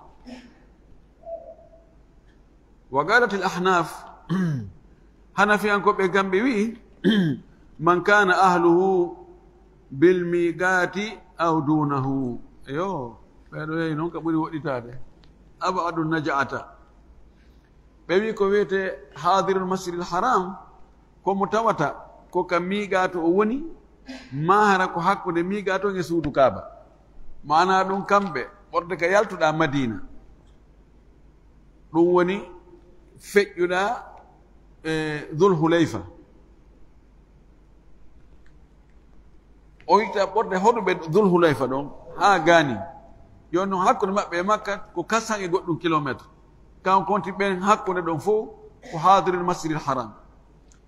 Wa qalatil Ahnaf, Hanafiyankooɓe kamɓe wi'i, man kana ahluhu bil miqati aw dunahu. Eyo, ɓeeɗo yehi non ka ɓuri woɗɗitaade. Ab'adu naj'ata. Ɓe wi'i ko wiyetee haadirul Masjidil Haram, ko mo tawata ko ka miiqaatu o woni, maa hara ko hakkunde miiqaatu on e suudu Kaaba. Maanaa ɗum kamɓe, ɓorde ka yaltuɗaa Madiina. Ɗum woni feƴƴuɗaa, e, Dhul Hulayfa. O wi'ata ɓorde hoɗuɓe Dhul Hulayfa ɗon haa gaani. Jooni non hakkunde maɓɓe e Makka ko quatre cents e goɗɗum kilomètre. Kan konti ɓen hakkunde ɗon fof ko haadirul Masjidil Haram.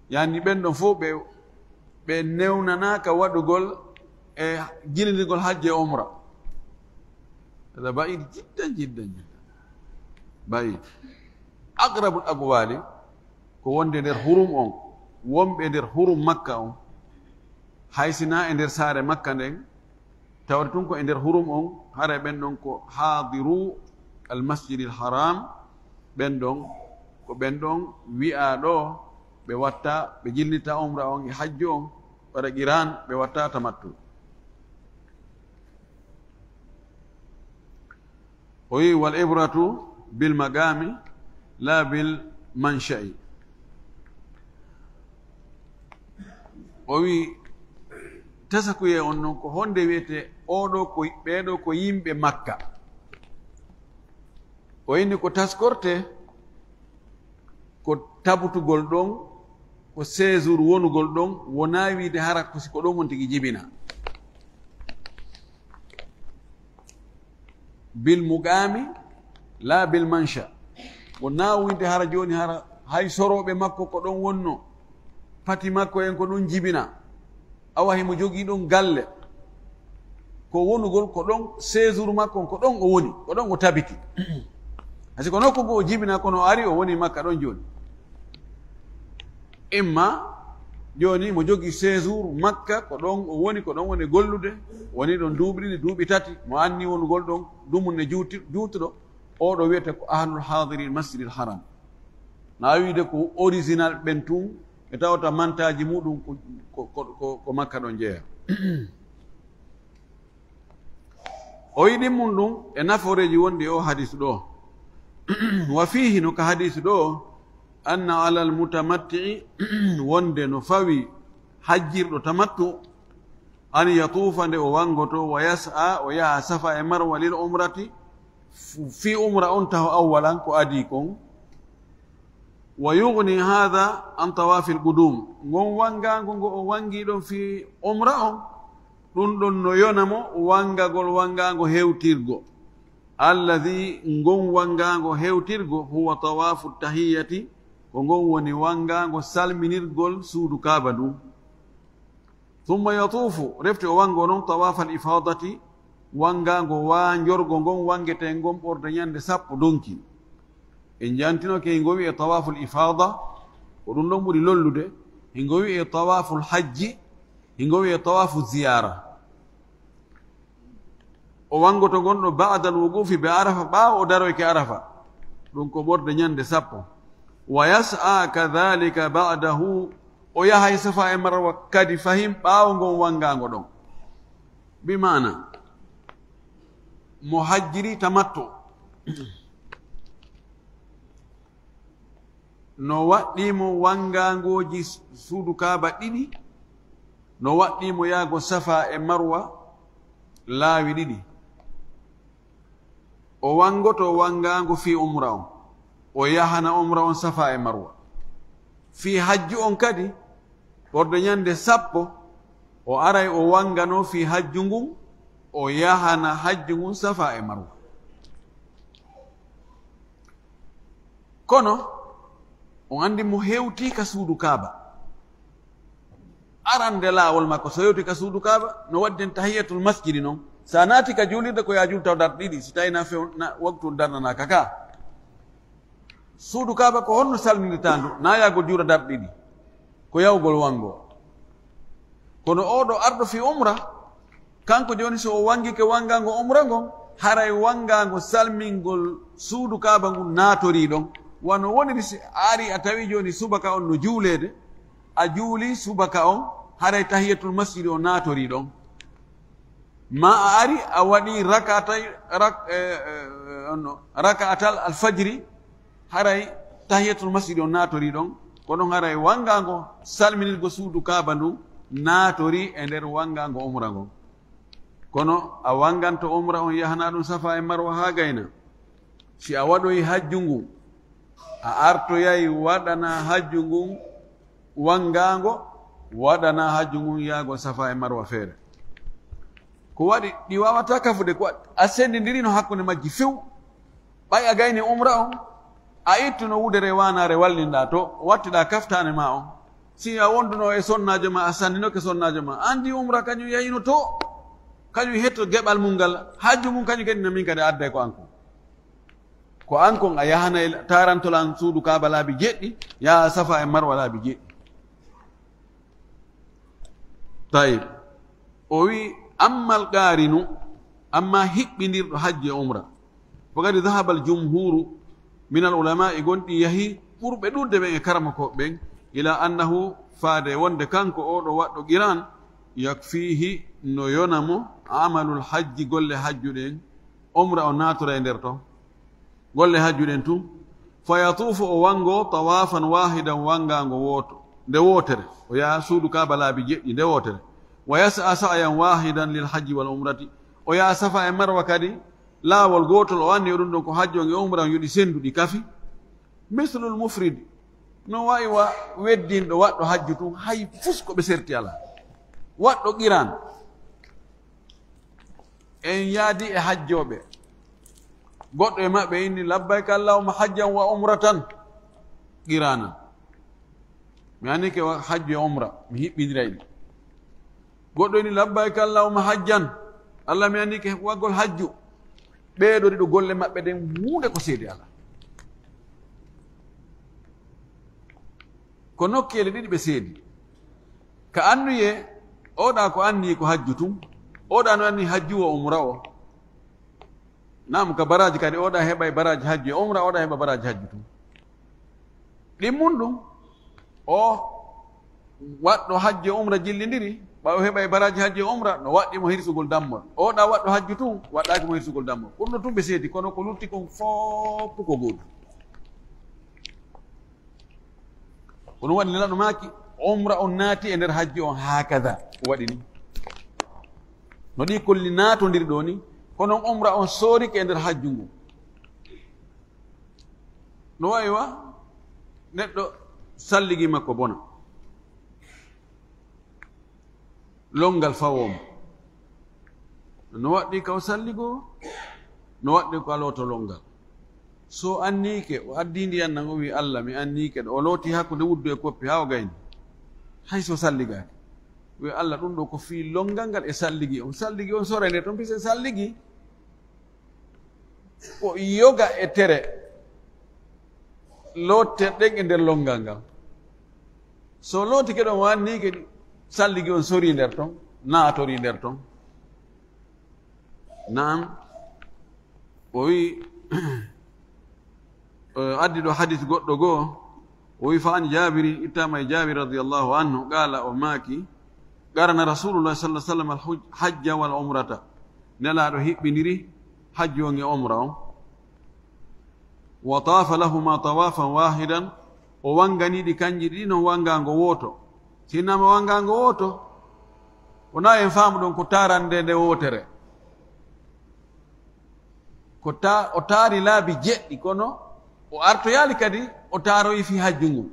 Yani ɓen ɗon fof ɓe, ɓe newnanaaka waɗugol e jillindirgol hajji e umra. Hada ba'id jiddan, jiddan, jiddan. Ba'id. Aqrabul aqwali ko wonde nder hurum on, wonɓe nder hurum Makka on, hay sinaa e nder saare Makka nden, tawata tun ko e nder hurum on, haray ɓen ɗon ko haadiru al Masjidil Haram, ɓen ɗon ko ɓen ɗon wi'aa ɗo ɓe watta, ɓe jilnita umra on e hajju on, waɗa qiran, ɓe watta tamattu. O wi'i, "Wal ibratu bil maqami la bil mansha'i." O wi'i, "Tasakuyee on non ko honde wi'etee, oo ɗoo ko, ɓee ɗoo ko yimɓe Makka." O inni ko taskortee ko tabutugol ɗon, ko séjour wonugol ɗon, wonaa wiide hara ko si ko ɗon on tigi jibinaa. Bil muqami, la bil mansha. Wonaa wiide hara jooni hara hay sorooɓe makko ko ɗon wonnoo, pati makko en ko ɗon jibinaa. Awa himo jogii ɗon galle. Ko wonugol ko ɗon, séjour makko on ko ɗon o woni, ko ɗon o tabiti. Hay si ko nokku goo o jibinaa, kono o ari, o woni Makka ɗon jooni. Imma Jooni mo jogi séjour Makka, ko ɗon o woni, ko ɗon woni gollude, woni ɗon duuɓi ɗiɗi, duuɓi tati, mo anni wonugol ɗon, dumunne juuti-, juutuɗo, oo ɗo wiyete ko ahlul haadirin masjidil haram. Na wiide ko original ɓen tun, ɓe tawata mantaaji muɗum ko, ko, ko, ko, ko Makka ɗon jeeya. O yiɗi mum ɗum e nafooreeji wonɗi e o hadis ɗo. Wa fiihi, no ka hadis ɗo, anna alal mutamatti'i, wonde no fawi hajjirɗo tamattu, an yatuufa, nde o wangoto, wa yas'a, o yaha Safa e Marwa, lil umrati, f-, fii umra on taho, awwalan, ko adii kon. Wa yughni hadha an tawaafil qudum, ngon wangaango ngo o wangi ɗon fii umra on, ɗum ɗon no yona mo wangagol wangaango hewtirgo. Alladhi, ngon wangaango hewtirgo, huwa tawaafu tahiyati, ko ngon woni wangaango salminirgol suudu Kaaba ndun. Thumma yatuufu, refti o wango non tawaafal ifaadati, wangaango waanjorgo ngon wangetee ngon ɓorde ñande sappo donki. En jantinoke hingo wi'e tawaaful ifaada, ko ɗum ɗon ɓuri lollude, hingo wi'e tawaaful hajji, hingo wi'e tawaafu ziyaara. O wangoto ngon ɗo ba'dal wuquufi bi Arafa, ɓaawo o daroyke Arafa. Ɗum ko ɓorde ñande sappo. Wa yas'a kadhalika ba'dahu, o yahay Safa e Marwa kadi fahin ɓaawo ngon wangaango ɗon. Bi maana, mo hajjiri tamattu, no waɗɗii mo wangaangooji suudu Kaaba ɗiɗi, no waɗɗii mo yaago Safa e Marwa laawi ɗiɗi. O wangoto wangaango fii umra on, o yahana umra on Safa e Marwa. Fii hajju on kadi, ɓorde ñande sappo, o aray o wangano fii hajju ngun, o yahana hajju ngun Safa e Marwa. Kono, on andi mo hewti ka suudu Kaaba. Arande laawol makko, so hewti ka suudu Kaaba, no wadden tahiyatul masjidi non. Sa naati ka juulirde, ko ya juul taw darɗe ɗiɗi, si tawi na few-, na waktu darnanaaka ka. Suudu Kaaba ko honno salminirtaa ndu? Na yaagol juura darɗe ɗiɗi. Ko yawgol wango. Kono oo ɗo arɗo fii umra, kanko jooni, so o wangike wangaango umra ngon, haray wangaango salmingol suudu Kaaba ngun naatorii ɗon. Wano woniri si a ari a tawi jooni subaka on no juuleede, a juuli subaka on, haray tahiyatul masjidi on naatorii ɗon. Ma a ari a waɗi rakatay, rak-, eh, eh, on no, raka'atal alfajri, haray tahiyatul masjidi on naatorii ɗon, ko ɗon haray wangaango salminirgo suudu Kaaba ndun naatorii e nder wangaango umra ngon. Kono a wanganto umra on, yahana ɗum Safa e Marwa haa gayna. Si a waɗoyi hajju ngun, a artoyay waɗana hajju ngun wangaango, waɗana hajju ngun yaagol Safa e Marwa feere. Ko waɗi ɗi waawataa kafude, ko a sendindirino hakkunde majji few. Ɓay a gayni umra on, a ittuno wudere waanaare wallinɗaa to, wattiɗaa kaftaane maa on. Si a wonduno e sonnaajo maa, a sanninoke sonnaajo maa, andi umra kañum yayino to, kañum hetto geɓal mum ngal, hajju mum kañum kadi na min kadi adday ko an kon. Ko an kon a yahana e tarantolan suudu Kaaba laabi jeɗɗi, yaha Safa e Marwa laabi jeɗɗi. Tayib. O wi, "Ammal qaarinu, amma hiɓɓindirɗo hajji e umra, faqad dhahaba al jumhuru min al ulama'i, gonɗi yahi ɓurɓe ɗuuɗde ɓen e karamokooɓe ɓen, ila annahu, faade wonde kanko oo ɗo waɗɗo qiran, yakfihi, no yona mo, amalul hajji, golle hajju ɗen, umra o naatoray nder ton." Golle hajju ɗen tun. Fa yatuufu, o wango tawaafan waahidan, wangaango wooto, nde wootere. O yaha suudu Kaaba laabi jeɗɗi, nde wootere. Wa yas'a sa'yan waahidan lil hajji wal umrati. O yaha Safa e Marwa kadi, laawol gootol, o anni o ɗum ɗon ko hajju on e umra on yo ɗi sendu, ɗi kafi. Mislul mufrid, no wayi wa weddinɗo waɗɗo hajju tun, hay fus ko ɓe serti alaa. Waɗɗo qiran. En yaadi e hajjooɓe. Goɗɗo e maɓɓe inni, "Labbayka Allahumma hajjan wa umratan." Qiraanan. Mi anni ke wa-, hajju e umra, mi hiɓɓindiray ɗi. Goɗɗo inni, "Labbayka Allahumma hajjan." Allah, mi anni ke waggol hajju. Ɓee ɗo ɗiɗo golle maɓɓe ɗen, huunde ko seedi alaa. Ko nokkeeli ɗiɗi ɓe seedi. Ka annuyee, oɗa ko anni ko hajju tun, oɗa no anni hajju o umra o. Naam, ka baraji kadi, oɗa heɓa e baraji hajju e umra, oɗa heɓa baraji hajju tun. Ɗin mun ɗum, o waɗɗo hajju e umra jillindiri, ɓay o heɓa e baraji hajju e umra, no waɗɗi mo hirsugol dammol. Oɗa waɗɗo hajju tun, waɗɗaki mo hirsugol dammol. Ɗum no tun ɓe seedi, kono ko lutti kon fof ko gootu. Ko ɗum waɗi Nelaaɗo maaki, umra on naati e nder hajju on haakada, o waɗi ni. No ɗi kolli naatondiri ɗo ni, kono umra on soorike e nder hajju ngun. No wayi wa neɗɗo salligi makko bona. Lonngal fawoo mo. No waɗɗi ka o salligoo, no waɗɗi ko alooto lonngal. So anniike, o addii ndiyan nan, o wi'i, "Allah, mi anniike ɗo." O looti hakkunde wuddu e koppi haa o gayni. Hay so salligaaki. Wi'i, "Allah, ɗum ɗo ko fii lonngal ngal e salligi on." Salligi on soray nde ton, pise salligi. Ko yoga e tere lootte ɗen e nder lonngal ngal. So lootike ɗon, wanni kadi salligi on sorii nder ton, naatorii nder ton. Naam, o wi, eh, addi ɗo hadis goɗɗo goo, o wi, "Fa an Jaabirin", ittama e Jaabir radiyallahu anhu, qaala, o maaki, "Qarana Rasulullah sallallahu alaihi wasallam al-hajja wal umrata." Nelaaɗo hiɓɓindiri hajju on e umra on. "Wa taafa lahuma tawaafan waahidan", o wangani ɗi kanji ɗiɗi non wangaango wooto. Si innama wangaango wooto, wona en faamu ɗon ko taarande nde wootere. Ko ta-, o taari laabi jeɗɗi, kono o artoyaali kadi o taaroyi fii hajju ngun.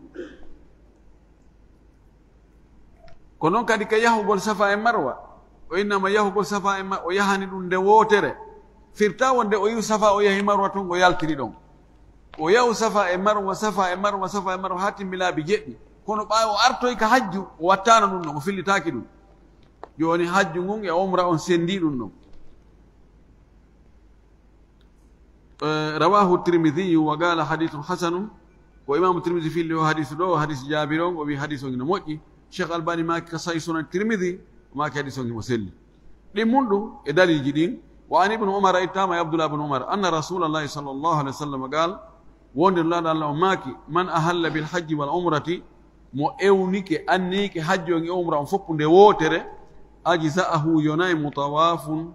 Ko non kadi ka yahugol Safa e Marwa, o innama yahugol Safa e Marwa, o yahani ɗum nde wootere. Firta wonde o yi'u Safa, o yahi Marwa tun, o yaltiri ɗon. O yahu Safa e Marwa, Safa e Marwa, Safa e Marwa, haa timmi laabi jeɗɗi. Kono ɓaawo o artoyi ka hajju, o wattaano ɗum ɗon, o fillitaaki ɗum. Jooni hajju ngun e umra on sendi ɗum ɗon. Eh, rawahu Tirmidhi wa qala hadithun hasanun. Ko Imaamu Tirmidhi filli o hadisu ɗo, o hadisu Jaabir on, o wi hadisu on ina moƴƴi. Cheikh Albani maaki ka Sahih Sunan Tirmidhi, o maaki hadisu on himo selli. Ɗin mun ɗum e dalilji ɗin. Wa an Ibn Umar, ittama e Abdullah ibn Umar, anna Rasulallahi sallallahu alaihi wasallam qal, wonde Nulaaɗo Allah on maaki, "Man ahalla bil hajji wal umrati", mo ewnike, anniyike hajju on e umra on fof nde wootere, "ajza'ahu", yonay mo tawaafun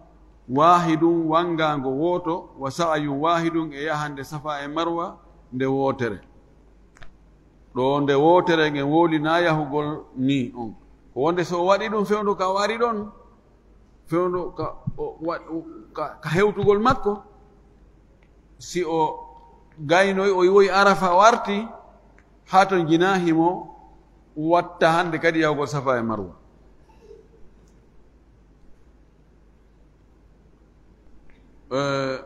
waahidun, wangaango wooto, "wa sa'yun waahidun", e yahande Safa e Marwa nde wootere. Ɗo nde wootere ngen wowlinaa yahugol ni on. Ko wonde so o waɗi ɗum fewndo ka o ari ɗon, fewndo ka, o wa-, ka, ka hewtugol makko, si o gaynoyi, o yiwoyi Arafa, o arti, haa ton jinaa himo watta hande kadi yahugol Safa e Marwa. Eh,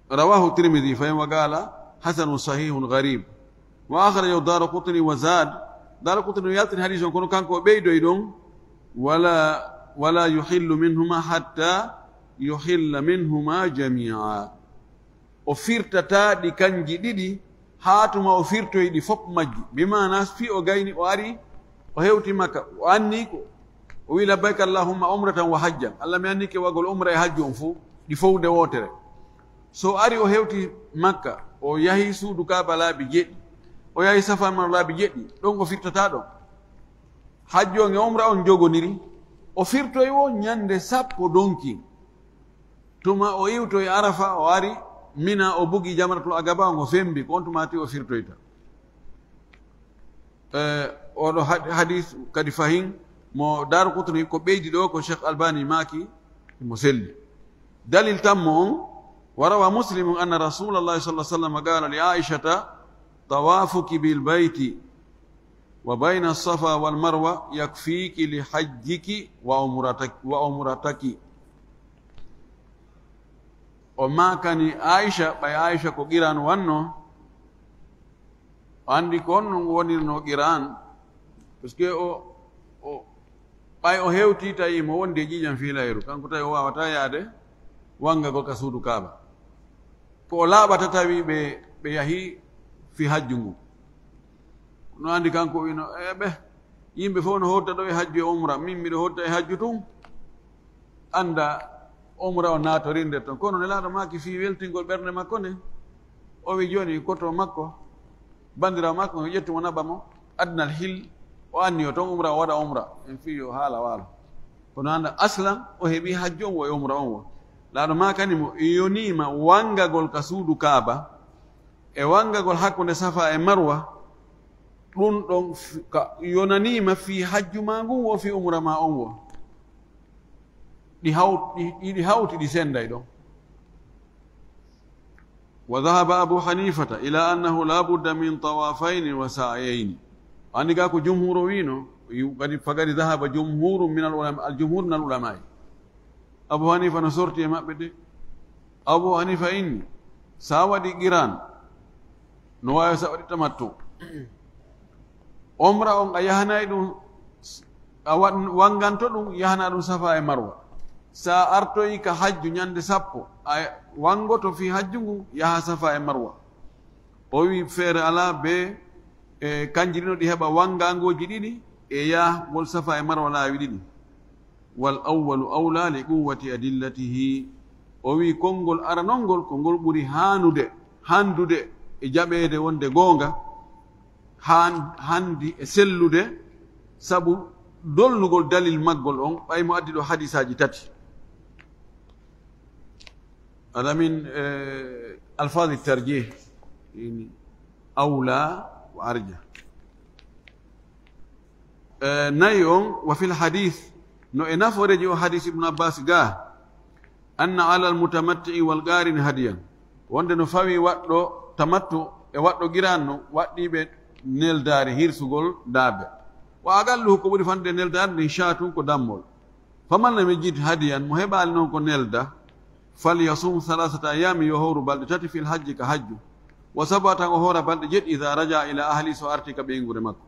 rawahu Tirmidhi, fa in wa qala hasanun sahihun gharib. Wa akhrajahu Daraqutni wa zad. Daraqutni yaltini hadis on, kono kanko o ɓeydoyi ɗon, "Wala, wala yuhillu minhuma hatta yuhilla minhuma jami'a." O firtataa ɗi kanji ɗiɗi haa tuma o firtoyi ɗi fof majji. Bi maana, fii o gayni, o ari, o hewti Makka, o anni ko, o wi, "Labbayka Allahumma umratan wa hajjan." Allah, mi annike wagol umra e hajju on fof, ɗi fof nde wootere. So ari o hewti Makka, o yahi suudu Kaaba laabi jeɗɗi, o yahi Safa Marwa laabi jeɗɗi, ɗon o firtataa ɗon. Hajju on e umra on jogoniri, o firtoyi wo ñande sappo donki. Tuma o iwtoyi Arafa, o ari Mina, o bugi Jamratul Aqaba, ngo fembi, ko on tuma ti o firtoyta. Eh, oɗo had-, hadis kadi fahin mo Daaraqutni ko ɓeydi ɗo, ko Cheikh Albani maaki mo selli. Dalil tammo on, wa rawa Muslimun anna Rasulallahi sallallahu alaihi wasallam qala li Aishata, "Tawafuki bil bayti wa bayna Safa wal Marwa yakfiki li hajjiki wa umrataki, wa umrataki." O maakani Aisha, ɓay Aisha ko Qiran wanno, o anndi ko honno ngu wonirnoo Qiran, parce que o, o, ɓay o hewti tawi mo wondi e ƴiiƴam fiilayru, kanko tawi o waawataa yaade wangagol ka suudu Kaaba. Ko o laaɓata tawi ɓe, ɓe yahi fi hajju ngu. No anndi kanko o wino, "E ɓe, Yimɓe fof no hoota ɗo e hajju e umra, min miɗo hoota e hajju tun. Annda umra o naatori nder ton. Kono Nelaaɗo maaki fii weltingol ɓernde makko nde, o wi jooni koto makko, banndiraawo makko, o ƴettu mo naɓa mo Adnal Hil, o anniyo ton umra, o waɗa umra. En fii yo haala waalo. Kono annda aslan o heɓi hajju on wo e umra on wo. Laaɗo maakani mo, yoniima wangagol ka suudu Kaaba, e wangagol hakkunde Safa e Marwa, ɗun ɗon f-, ka yonaniima fii hajju maa ngun wo fii umra maa on wo. Ɗi haw-, ɗi, ɗi, ɗi hawti, ɗi senday ɗon. Wa dhahaba Abu Hanifata ila annahu la budda min tawafayni wa sa'yayni. Anndi ga ko jumhur o wiino, yu-, kadi fagadi dhahaba jumhurun min al ulama, al jumhur min al ulama'i. Abu Hanifa no sorti e maɓɓe de. Abu Hanifa inni, sa waɗi qiran, no waawi sa waɗi tamattu. Omra on a yahanay ɗum, a wa-, wanganto ɗum, yahana ɗum Safa e Marwa. Sa artoyi ka hajju ñande sappo, a wangoto fii hajju ngun, yaha Safa e Marwa. O wi feere alaa be, e, kanji ɗino ɗi heɓa wangangooji ɗiɗi, e yahgol Safa e Marwa laawi ɗiɗi. Wal awwalu awla li quwwati adillatihi. O wi konngol aranol ngol ko ngol ɓuri haanude, handude e jaɓeede wonde goonga, han-, handi e sellude, sabu dolnugol dalil maggol on, ɓay mo addi ɗo hadisaaji tati. Hada min, eh, alfazi tarjih, yani, awla wa arja. Eh, nayi on, wa fil hadith, no e nafooreji o hadis Ibn Abbas ga, anna ala al-mutamatti'i wal qarin hadiyan, wonde no fawi waɗɗo tamattu e waɗɗo qiran no waɗɗiiɓe neldaari hirsugol daabe. Wa aqalluhu, ko ɓuri fanɗude neldaari ndin, shaatun, ko dammol. Faman lam yajid hadiyan, mo heɓaali non ko nelda, falyasum thalathata ayami, yo hooru balɗe tati, fil hajji, ka hajju, wa sab'atan, o hoora balɗe jeɗɗi, idha raja ila ahli, so arti ka ɓeynguure makko.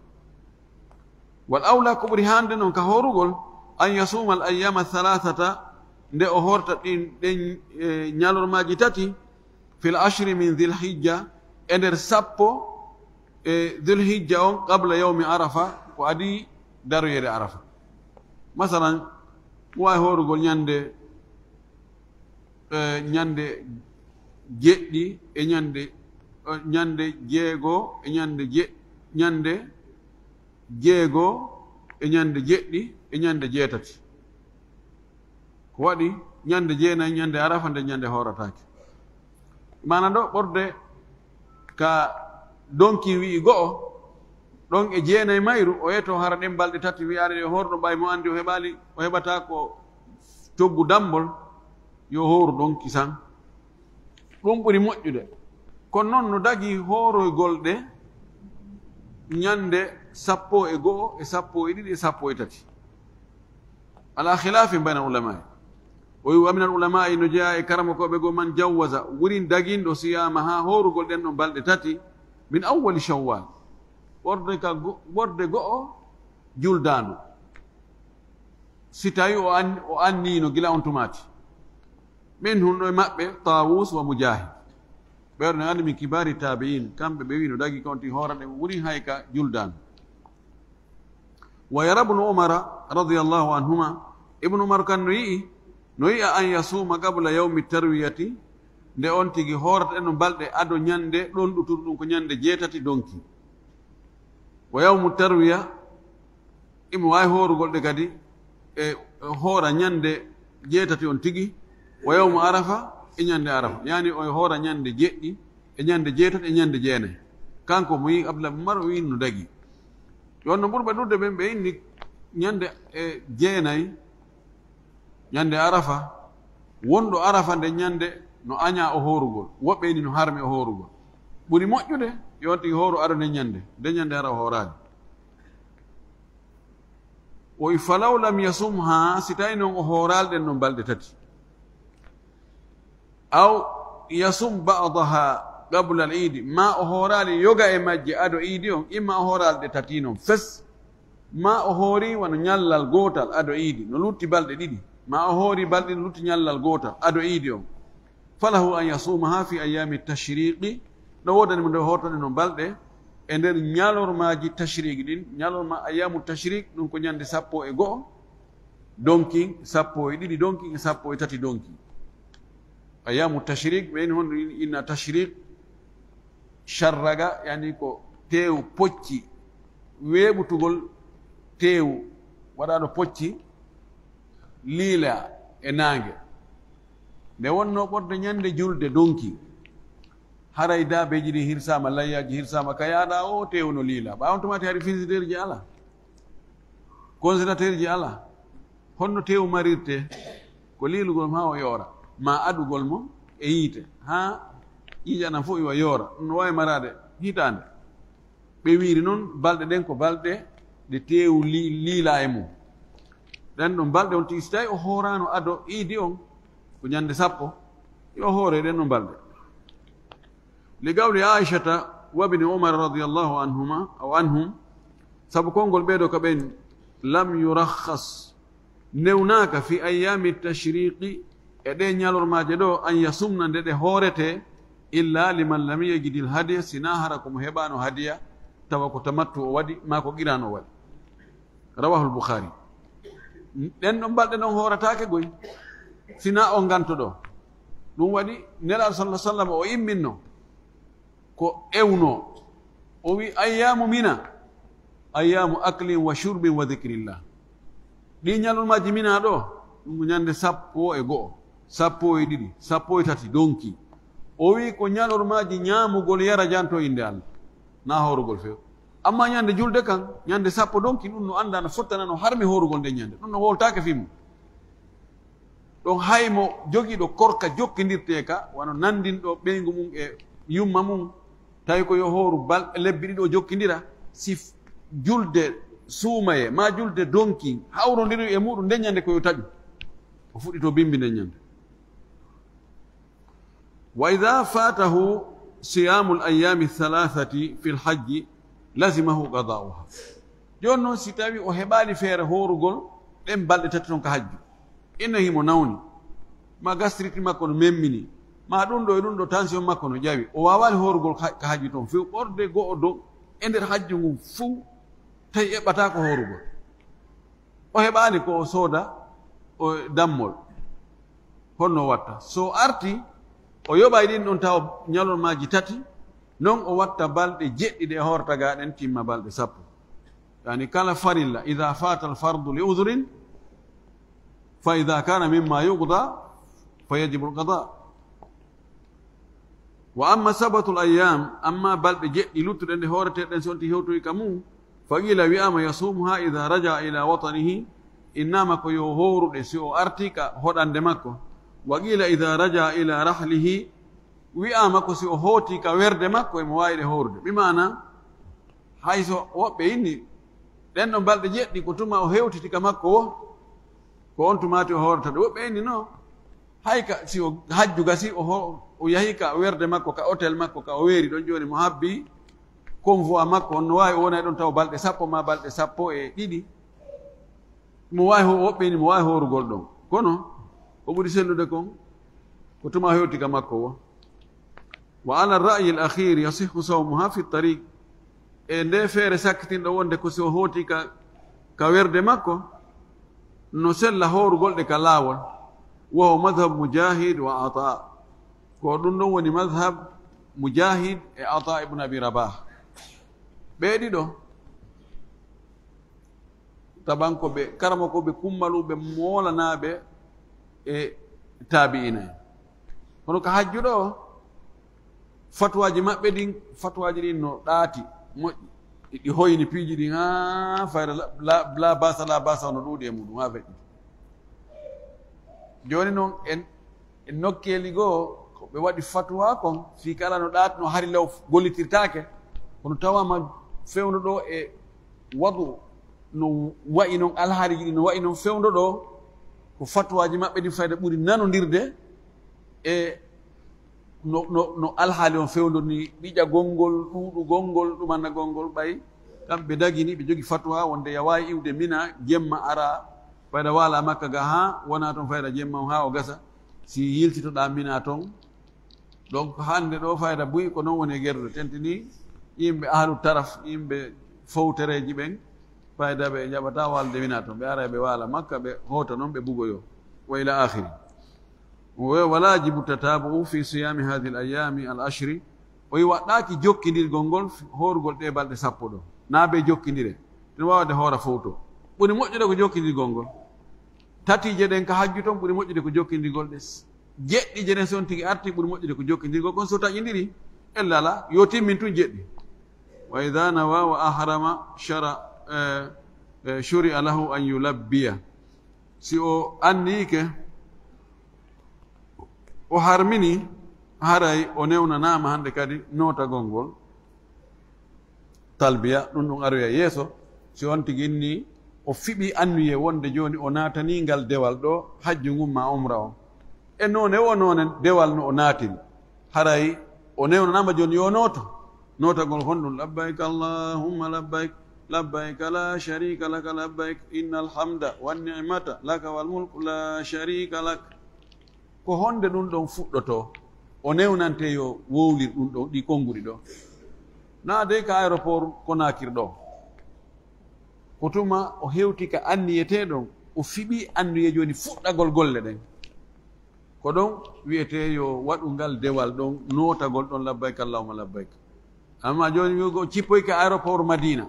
Wal awla, ko ɓuri hande non ka hoorugol, an yasuma al ayyama thalathata, nde o hoorta ɗin, ɗen, e, ñalormaaji tati, fil ashri min dhil hijja, e nder sappo e dhul hijja on, qabla yawmi arafa, ko adi daroyere arafa. Masalan, mo waawi hoorugol ñande, e, ñande jeɗɗi e ñande, e, ñande jeego e ñande je-, ñande jeego e ñande jeɗɗi e ñande jeetati. Ko waɗi ñande jeenayi, ñande arafa, nde ñande hoorataake. Maana ɗo ɓorde ka donki wi'i go'o, ɗon e jeenayi mayru, o eto hara ɗen balɗe tati, wi'aade yo hoorɗo ɓay mo anndi o heɓaali, o heɓata ko coggu dambol, yo hooru ɗon kisan. Ɗum ɓuri moƴƴude. Kono noon no dagi hooroygol ɗe ñande sappo e go'o e sappo e ɗiɗi e sappo e tati. Ala khilafin bayna ulama. O wi wa minal ulama, no jeyaa e karamokooɓe goo, man jawwaza, wurin daginɗo, siyaama, haa hoorugol ɗen ɗon balɗe tati, min awwali shawwal. Ɓorde ka go-, ɓorde go'o juldaandu. Si tawi o an-, o anniino gila on tumaati. Min hunɗo e maɓɓe, Tawus wa Mujahid. Ɓeeɗo no anndi min kibaari tabi'in, kamɓe ɓe wi no dagi ka on tigi hoora ɗe, woni hay ka juldaandu. Wa yara Ibnu Umara radiyallahu anhuma, Ibnu Umar kan no yi'i, no yi'a an yasuma qabla yawmi tarwiyati, nde on tigi hoorata en no balɗe ado ñande ɗon ɗutuɗo ɗum ko ñande jeetati donki. Wa yawmu tarwiya, imo waawi hoorugol ɗe kadi, e hoora ñande jeetati on tigi, wa yawmu arafa, e ñande arafa. Yani o hoora ñande jeɗɗi, e ñande jeetati, e ñande jeenayi. Kanko mo yi Abdullah bin Umar, o wiino no dagi. Yo on no ɓurɓe ɗuuɗude ɓen, ɓe inni ñande, e, jeenayi, ñande arafa, wonɗo arafa nde ñande no añaa o hoorugol. Woɓɓe inni no harmi o hoorugol. Ɓuri moƴƴude, yo on tigi hooru ado nde ñande, nde ñande hara o hooraali. O wi, falaw lam yasumha, si tawi non o hooraali ɗen non balɗe tati. Aw yasum ba'daha qabla al-iidi, ma o hooraali yoga e majje ado iidi on, imma o hooraali ɗe tati non fes, ma o hoori wano ñallal gootal ado iidi, no lutti balɗe ɗiɗi, ma o hoori balɗe ɗiɗi, no lutti ñallal gootal ado iidi on. Falahu an yasumaha fi ayyami tashriqi, no woodani mo nde hoorta ɗe non balɗe e nder ñalormaaji tashriq ɗin, ñalorma ayyamu tashriq, ɗum ko ñande sappo e go'o donkin, sappo e ɗiɗi donkin, e sappo e tati donkin. Ayyamu tashriq, ɓe ni honno in-, inna tashriq, sharraga, yani ko teewu pocci, weeɓutugol teewu, waɗaaɗo pocci, liila e naange. Nde wonno ɓorde ñande julde donki, haray daabeeji ɗin hirsaama, layyaaji hirsaama, ka yaaɗa o teewu no liila. Ɓaawo on tumaati hari frigidaire ji ala, congélateur ji ala. Honno teewu marirte? Ko liilugol mo haa o yoora, ma aɗugol mo e yiite, haa ƴiiƴan an fof iwa yoora. Ɗum no waawi maraade hitaande. Ɓe wiiri noon, balɗe ɗen ko balɗe ɗe teewu li-, liila e mum. Ɗen ɗon balɗe on tigi, si tawi o hooraano ado iidi on, ko ñande sappo, yo hoore ɗen ɗon balɗe. Li qawli Aishata wa ibni Umar radiyallahu anhuma, aw anhum, sabu konngol ɓeeɗo ka ɓen, lam yurakhas, newnaaka fi ayyaami tashriqi, e ɗe ñalormaaje ɗo, an yasumna, nde ɗe hoorete, illa liman lam yajidil hadiya, sinaa hara ko mo heɓaano hadiya, tawa ko tamattu o waɗi, maa ko qiraan o waɗi. Rawahul Bukhari. Ɗen ɗon balɗe ɗon hoorataake goy, sinaa o nganto ɗo. Ɗum waɗi Nelaaɗo sallallahu alaihi wasallam o imminno ko ewno. O wi, "Ayyaamu Mina, ayyaamu aklin wa shurbin wa dhikrillah." Ɗi ñalormaaji Mina ɗo, ɗum ko ñande sappo e go'o, sappo e ɗiɗi, sappo e tati, donki. O wi, ko ñalormaaji ñaamugol yara janto innde Allah, na hoorugol few. Amma ñande julde kan, ñande sappo donki, ɗum no annda no fottana no harmi hoorugol nde ñande. Ɗum no wowltaake fii mum. Ɗon hay mo jogiiɗo korka jokkindirtee ka, wano nandinɗo ɓeyngu mum e yumma mum, tawi ko yo hooru bal-, lebbi ɗiɗi o jokkindira, si f-, julde suumaye, maa julde donki, hawrondiri e muɗum nden ñande ko yo taƴu. O fuɗɗito bimbi nden ñande. Wa idha fatahu siyamul ayyami thalathati fil hajji, lazimahu qada'uha. Jooni noon, si tawi o heɓaali feere hoorugol ɗen balɗe tati ton ka hajju, ina himo nawni, ma gastrite makko no memmini, ma ɗum ɗo e ɗum ɗo tension makko no ƴawi, o waawaali hoorugol ka, ka hajju ton few ɓorde go'o do e nder hajju ngun fuu, tawi eɓɓataako hoorugol. O heɓaali ko o sooda o dammol. Honno o watta? So o arti, o yoɓay ɗin ɗon tawa ñalormaaji tati, non o watta balɗe jeɗɗi ɗe hoorta ga ɗen timma balɗe sappo. Yani kala farilla, idha fata al fardu li udhrin, fa idha kana mimma yuqda, fa yajibu al qada. Wa amma sabatul ayyam, amma balɗe jeɗɗi luttuɗe nde hooreteɗen si on ti hewtoyi ka mum, fa qila wi'ama yasumuha idha raja'a ila watanihi, innama ko yo hooruɗe si o arti ka hoɗande makko. Wa qila idha raja'a ila rahlihi, wi'ama ko si o hooti ka werde makko emo waawi ɗe hoorude. Bi maana, hay so woɓɓe inni, ɗen ɗon balɗe jeɗɗi ko tuma o hewtiti ka makko wo, ko on tumaati o hoorata ɗe. Woɓɓe inni no, hay ka, si o hajju gasi, o ho-, o yahi ka werde makko, ka hôtel makko, ka o weeri ɗon, jooni mo habbi convoi makko, on no waawi o wonay ɗon taw balɗe sappo ma balɗe sappo e ɗiɗi. Mo waawi ho-, woɓɓe inni mo waawi hoorugol ɗon. Kono, ko ɓuri sellude kon, ko tuma o hewti ka makko wo. Wa ala ra'yi al akhir yasihhu sawmuha fi tariq. E nde feere sakkitinɗo wonde ko si o hooti ka, ka werde makko, no sella hoorugol ɗe ka laawol. Wa huwa madhhab Mujahid wa Ata. Ko ɗum ɗon woni madhhab Mujahid e Ata ibn Abi Rabah. Ɓe ɗiɗo, taban ko ɓe karamokooɓe kummaluɓe moolanaaɓe e taabi'ina en. Kono ka hajju ɗo, fatuwaaji maɓɓe ɗin, fatuwaaji ɗin no ɗaati, moƴƴi. Ɗi, ɗi hoyni piiji ɗin, haa fayda la, la, la basa, la basa no ɗuuɗi e muɗum, haa feƴƴi. Jooni non, en, en nokkeeli goo, ko ɓe waɗi fatuwa kon, fii kala no ɗaati, no hari law gollitirtaake, kono tawaama fewndo ɗo e wadu no wa'i non, alhaaliiji ɗi no wa'i non fewndo ɗo, ko fatuwaaji maɓɓe ɗin fayda ɓuri nanondirde e no, no, no alhaali on fewndo ni, ɓiƴagol ngol, ɗuuɗugol ngol, ɗumannagol ngol, ɓay kamɓe dagini, ɓe jogi fatuwa wonde yawaayi iwde Mina jemma ara, fayda waala Makka ga haa wona ton fayda jemma on haa o gasa, si yiltitoɗaa Mina ton. Donc hannde ɗo fayda buy ko non woni e gerdude, tentini Yimɓe ahlu taraf, yimɓe fowtereeji ɓen, fayda ɓe jaɓata waalde Mina to. Ɓe ara ɓe waala Makka, ɓe hoota non, ɓe bugoyo. Wa ila akhiri. Wa-, wala yajibu tatabu'u fi siyami hadhihi al-ayami al-ashri. O wi waɗɗaaki jokkindirgol ngol f-, hoorugol ɗe balɗe sappo ɗo. Naa ɓe jokkindire. Tun waawde hoora fowto. Ɓuri moƴƴude ko jokkindirgol ngol. Tatiije ɗen ka hajju ton ɓuri moƴƴude ko jokkindirgol ɗe. S-, jeɗɗi je ɗen si on tigi arti ɓuri moƴƴude ko jokkindirgol kon so taƴindiri. Ella ala, yo timmin tun jeɗɗi. Wa idha nawa wa ahrama shara-, eh, eh, shuri'a lahu an yulabbiya. Si o anniyike, o harmini, haray o newnanaama hande kadi nootagol ngol talbiya, ɗum ɗum aroya yeeso. Si on tigi inni o fiɓi anniye wonde jooni o naatanii ngal dewal ɗo, hajju ngun ma umra on. E noone o noone dewal no o naatiri, haray o newnanaama jooni yo o nooto. Nootagol honɗum? Labbayk Allahumma labbayk, labbayk la sharika laka labbayk, innal hamda wan ni'mata laka wal mulku la sharika lak. Ko honde ɗum ɗon fuɗɗotoo? O newnante yo wowlir ɗum ɗon, ɗi konnguri ɗo. Naa dey ka aéroport Konakiri ɗo. Ko tuma o hewti ka anniyetee ɗon, o fiɓi anniye jooni fuɗɗagol golle ɗen. Ko ɗon wi'etee yo waɗu ngal dewal ɗon, nootagol ɗon, labbayk Allahumma labbayk. Amma jooni wi'ugo cippoy ka aéroport Madina.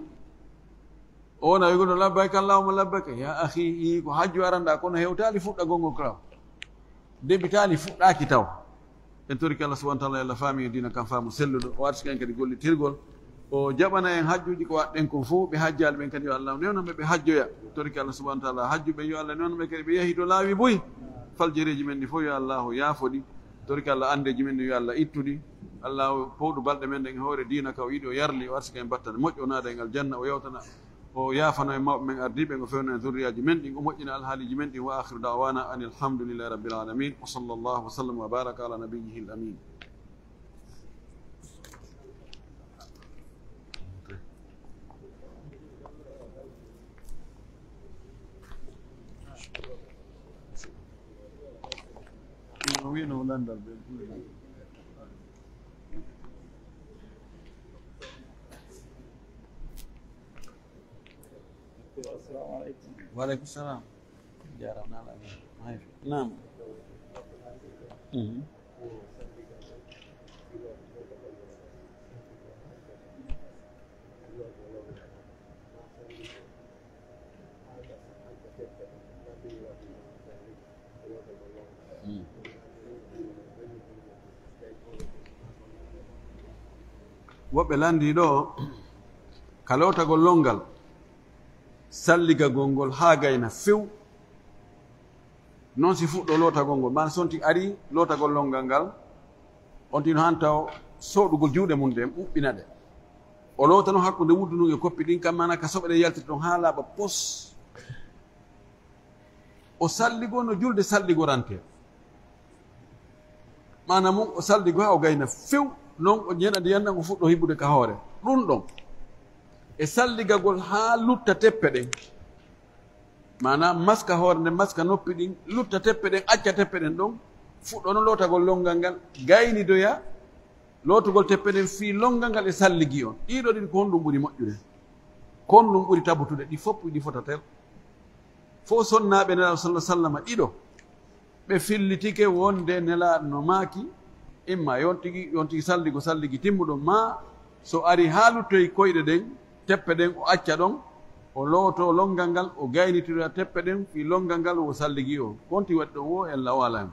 O wona wi'ugo ɗo, "Labbayk Allahumma labbayk." Ya akhi, i ko hajju aranda, kono hewtaali fuɗɗagol ngol kala. Debitaali, fuɗɗaaki taw. En torike Allah subhanahu wa ta'ala, Allah faami en diina kan faamu selluɗo. O arsike en kadi gollitirgol. O jaɓana en hajjuuji ko waɗɗen kon fof. Ɓe hajjaali ɓen kadi, yo Allah newnan ɓe, ɓe hajjoya. Torike Allah subhanahu wa ta'ala, hajjuɓe, yo Allah newnan ɓe kadi, ɓe yahi to laawi buy. Faljereeji men ɗi fof, yo Allah yaafo ɗi. Torike Allah, andeeji men ɗi, yo Allah ittu ɗi. Allah powɗu balɗe men ɗen e hoore diina ka o yiɗi, o yarli, o arsika en battane moƴƴo, o naada en aljanna, o yewtana, o yaafano en mawɓe men ardiiɓe, o fewna en zurriyaaji men ɗin, o moƴƴina alhaaliiji men ɗin. Wa akhiru da'wana anil hamdulillahi rabbil alamin. Wa sallallahu wa sallam wa baraka ala nabiyyihil amin. No wi'no landal ɓe. Assalamu aleykum. Wa aleykum salam. Jaaraama, naam. Mhm. Mm. Woɓɓe lanndii ɗo, ka lootagol lonngal, salligagol ngol haa gayna few. Non si fuɗɗo lootagol ngol, maana sonti ari lootagol lonngal ngal, on tino han taw soɗugol juuɗe mum ɗen, ɓuɓɓina ɗe. O lootano hakkunde wuddu ndun e koppi ɗin, kam maana ka soɓe ɗen yaltiri ɗon haa laaɓa pos. O salligo no julde salligorante. Maana mum, o salligo haa o gayna few, non o ñena ndiyan ɗan, o fuɗɗo hibude ka hoore. Ɗun ɗon, e salligagol haa lutta teppe ɗen. Maana maska hoore nden, maska noppi ɗin, lutta teppe ɗen, acca teppe ɗen ɗon, fuɗɗono lootagol lonngal ngal, gaynidoya lootugol teppe ɗen fii lonngal ngal e salligi on. Ɗiɗo ɗin, ko honɗum ɓuri moƴƴude? Ko honɗum ɓuri tabutude? Ɗi fof ɗi fota tel. Fof sonnaaɓe Nelaaɗo sallallahu alaihi wasallam ɗiɗo, ɓe fillitike wonde Nelaaɗo no maaki, imma yon tigi, yon tigi salligo salligi timmuɗo, maa so ari haa luttoyi koyɗe ɗen, teppe ɗen, o acca ɗon, o looto lonngal ngal, o gaynitira teppe ɗen fii lonngal ngal wo salligi o. Ko honti waɗi ɗon wo? Ella o alaa hen.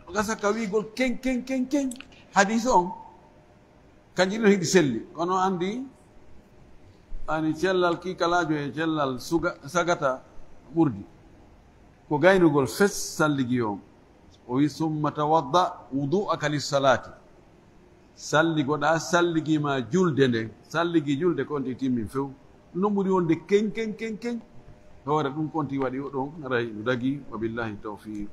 O gasa ka wi'ugol ken, ken, ken, ken. Hadiis on, kanji ɗin hiɗi selli. Kono anndi, ani cellal kiikalaajo e cellal suga-, sagata ɓurdi. Ko gaynugol fes salligi on. O wi, "Summa tawadda wudu'aka lissalaati." Salligoɗaa salligi ma julde nden. Salligi julde ko on ti timmin few. Non ɓuri wonde ken, ken, ken, ken. Hoore ɗum ko on ti waɗi o ɗon, ray no dagi. Wa billahi tawfiq.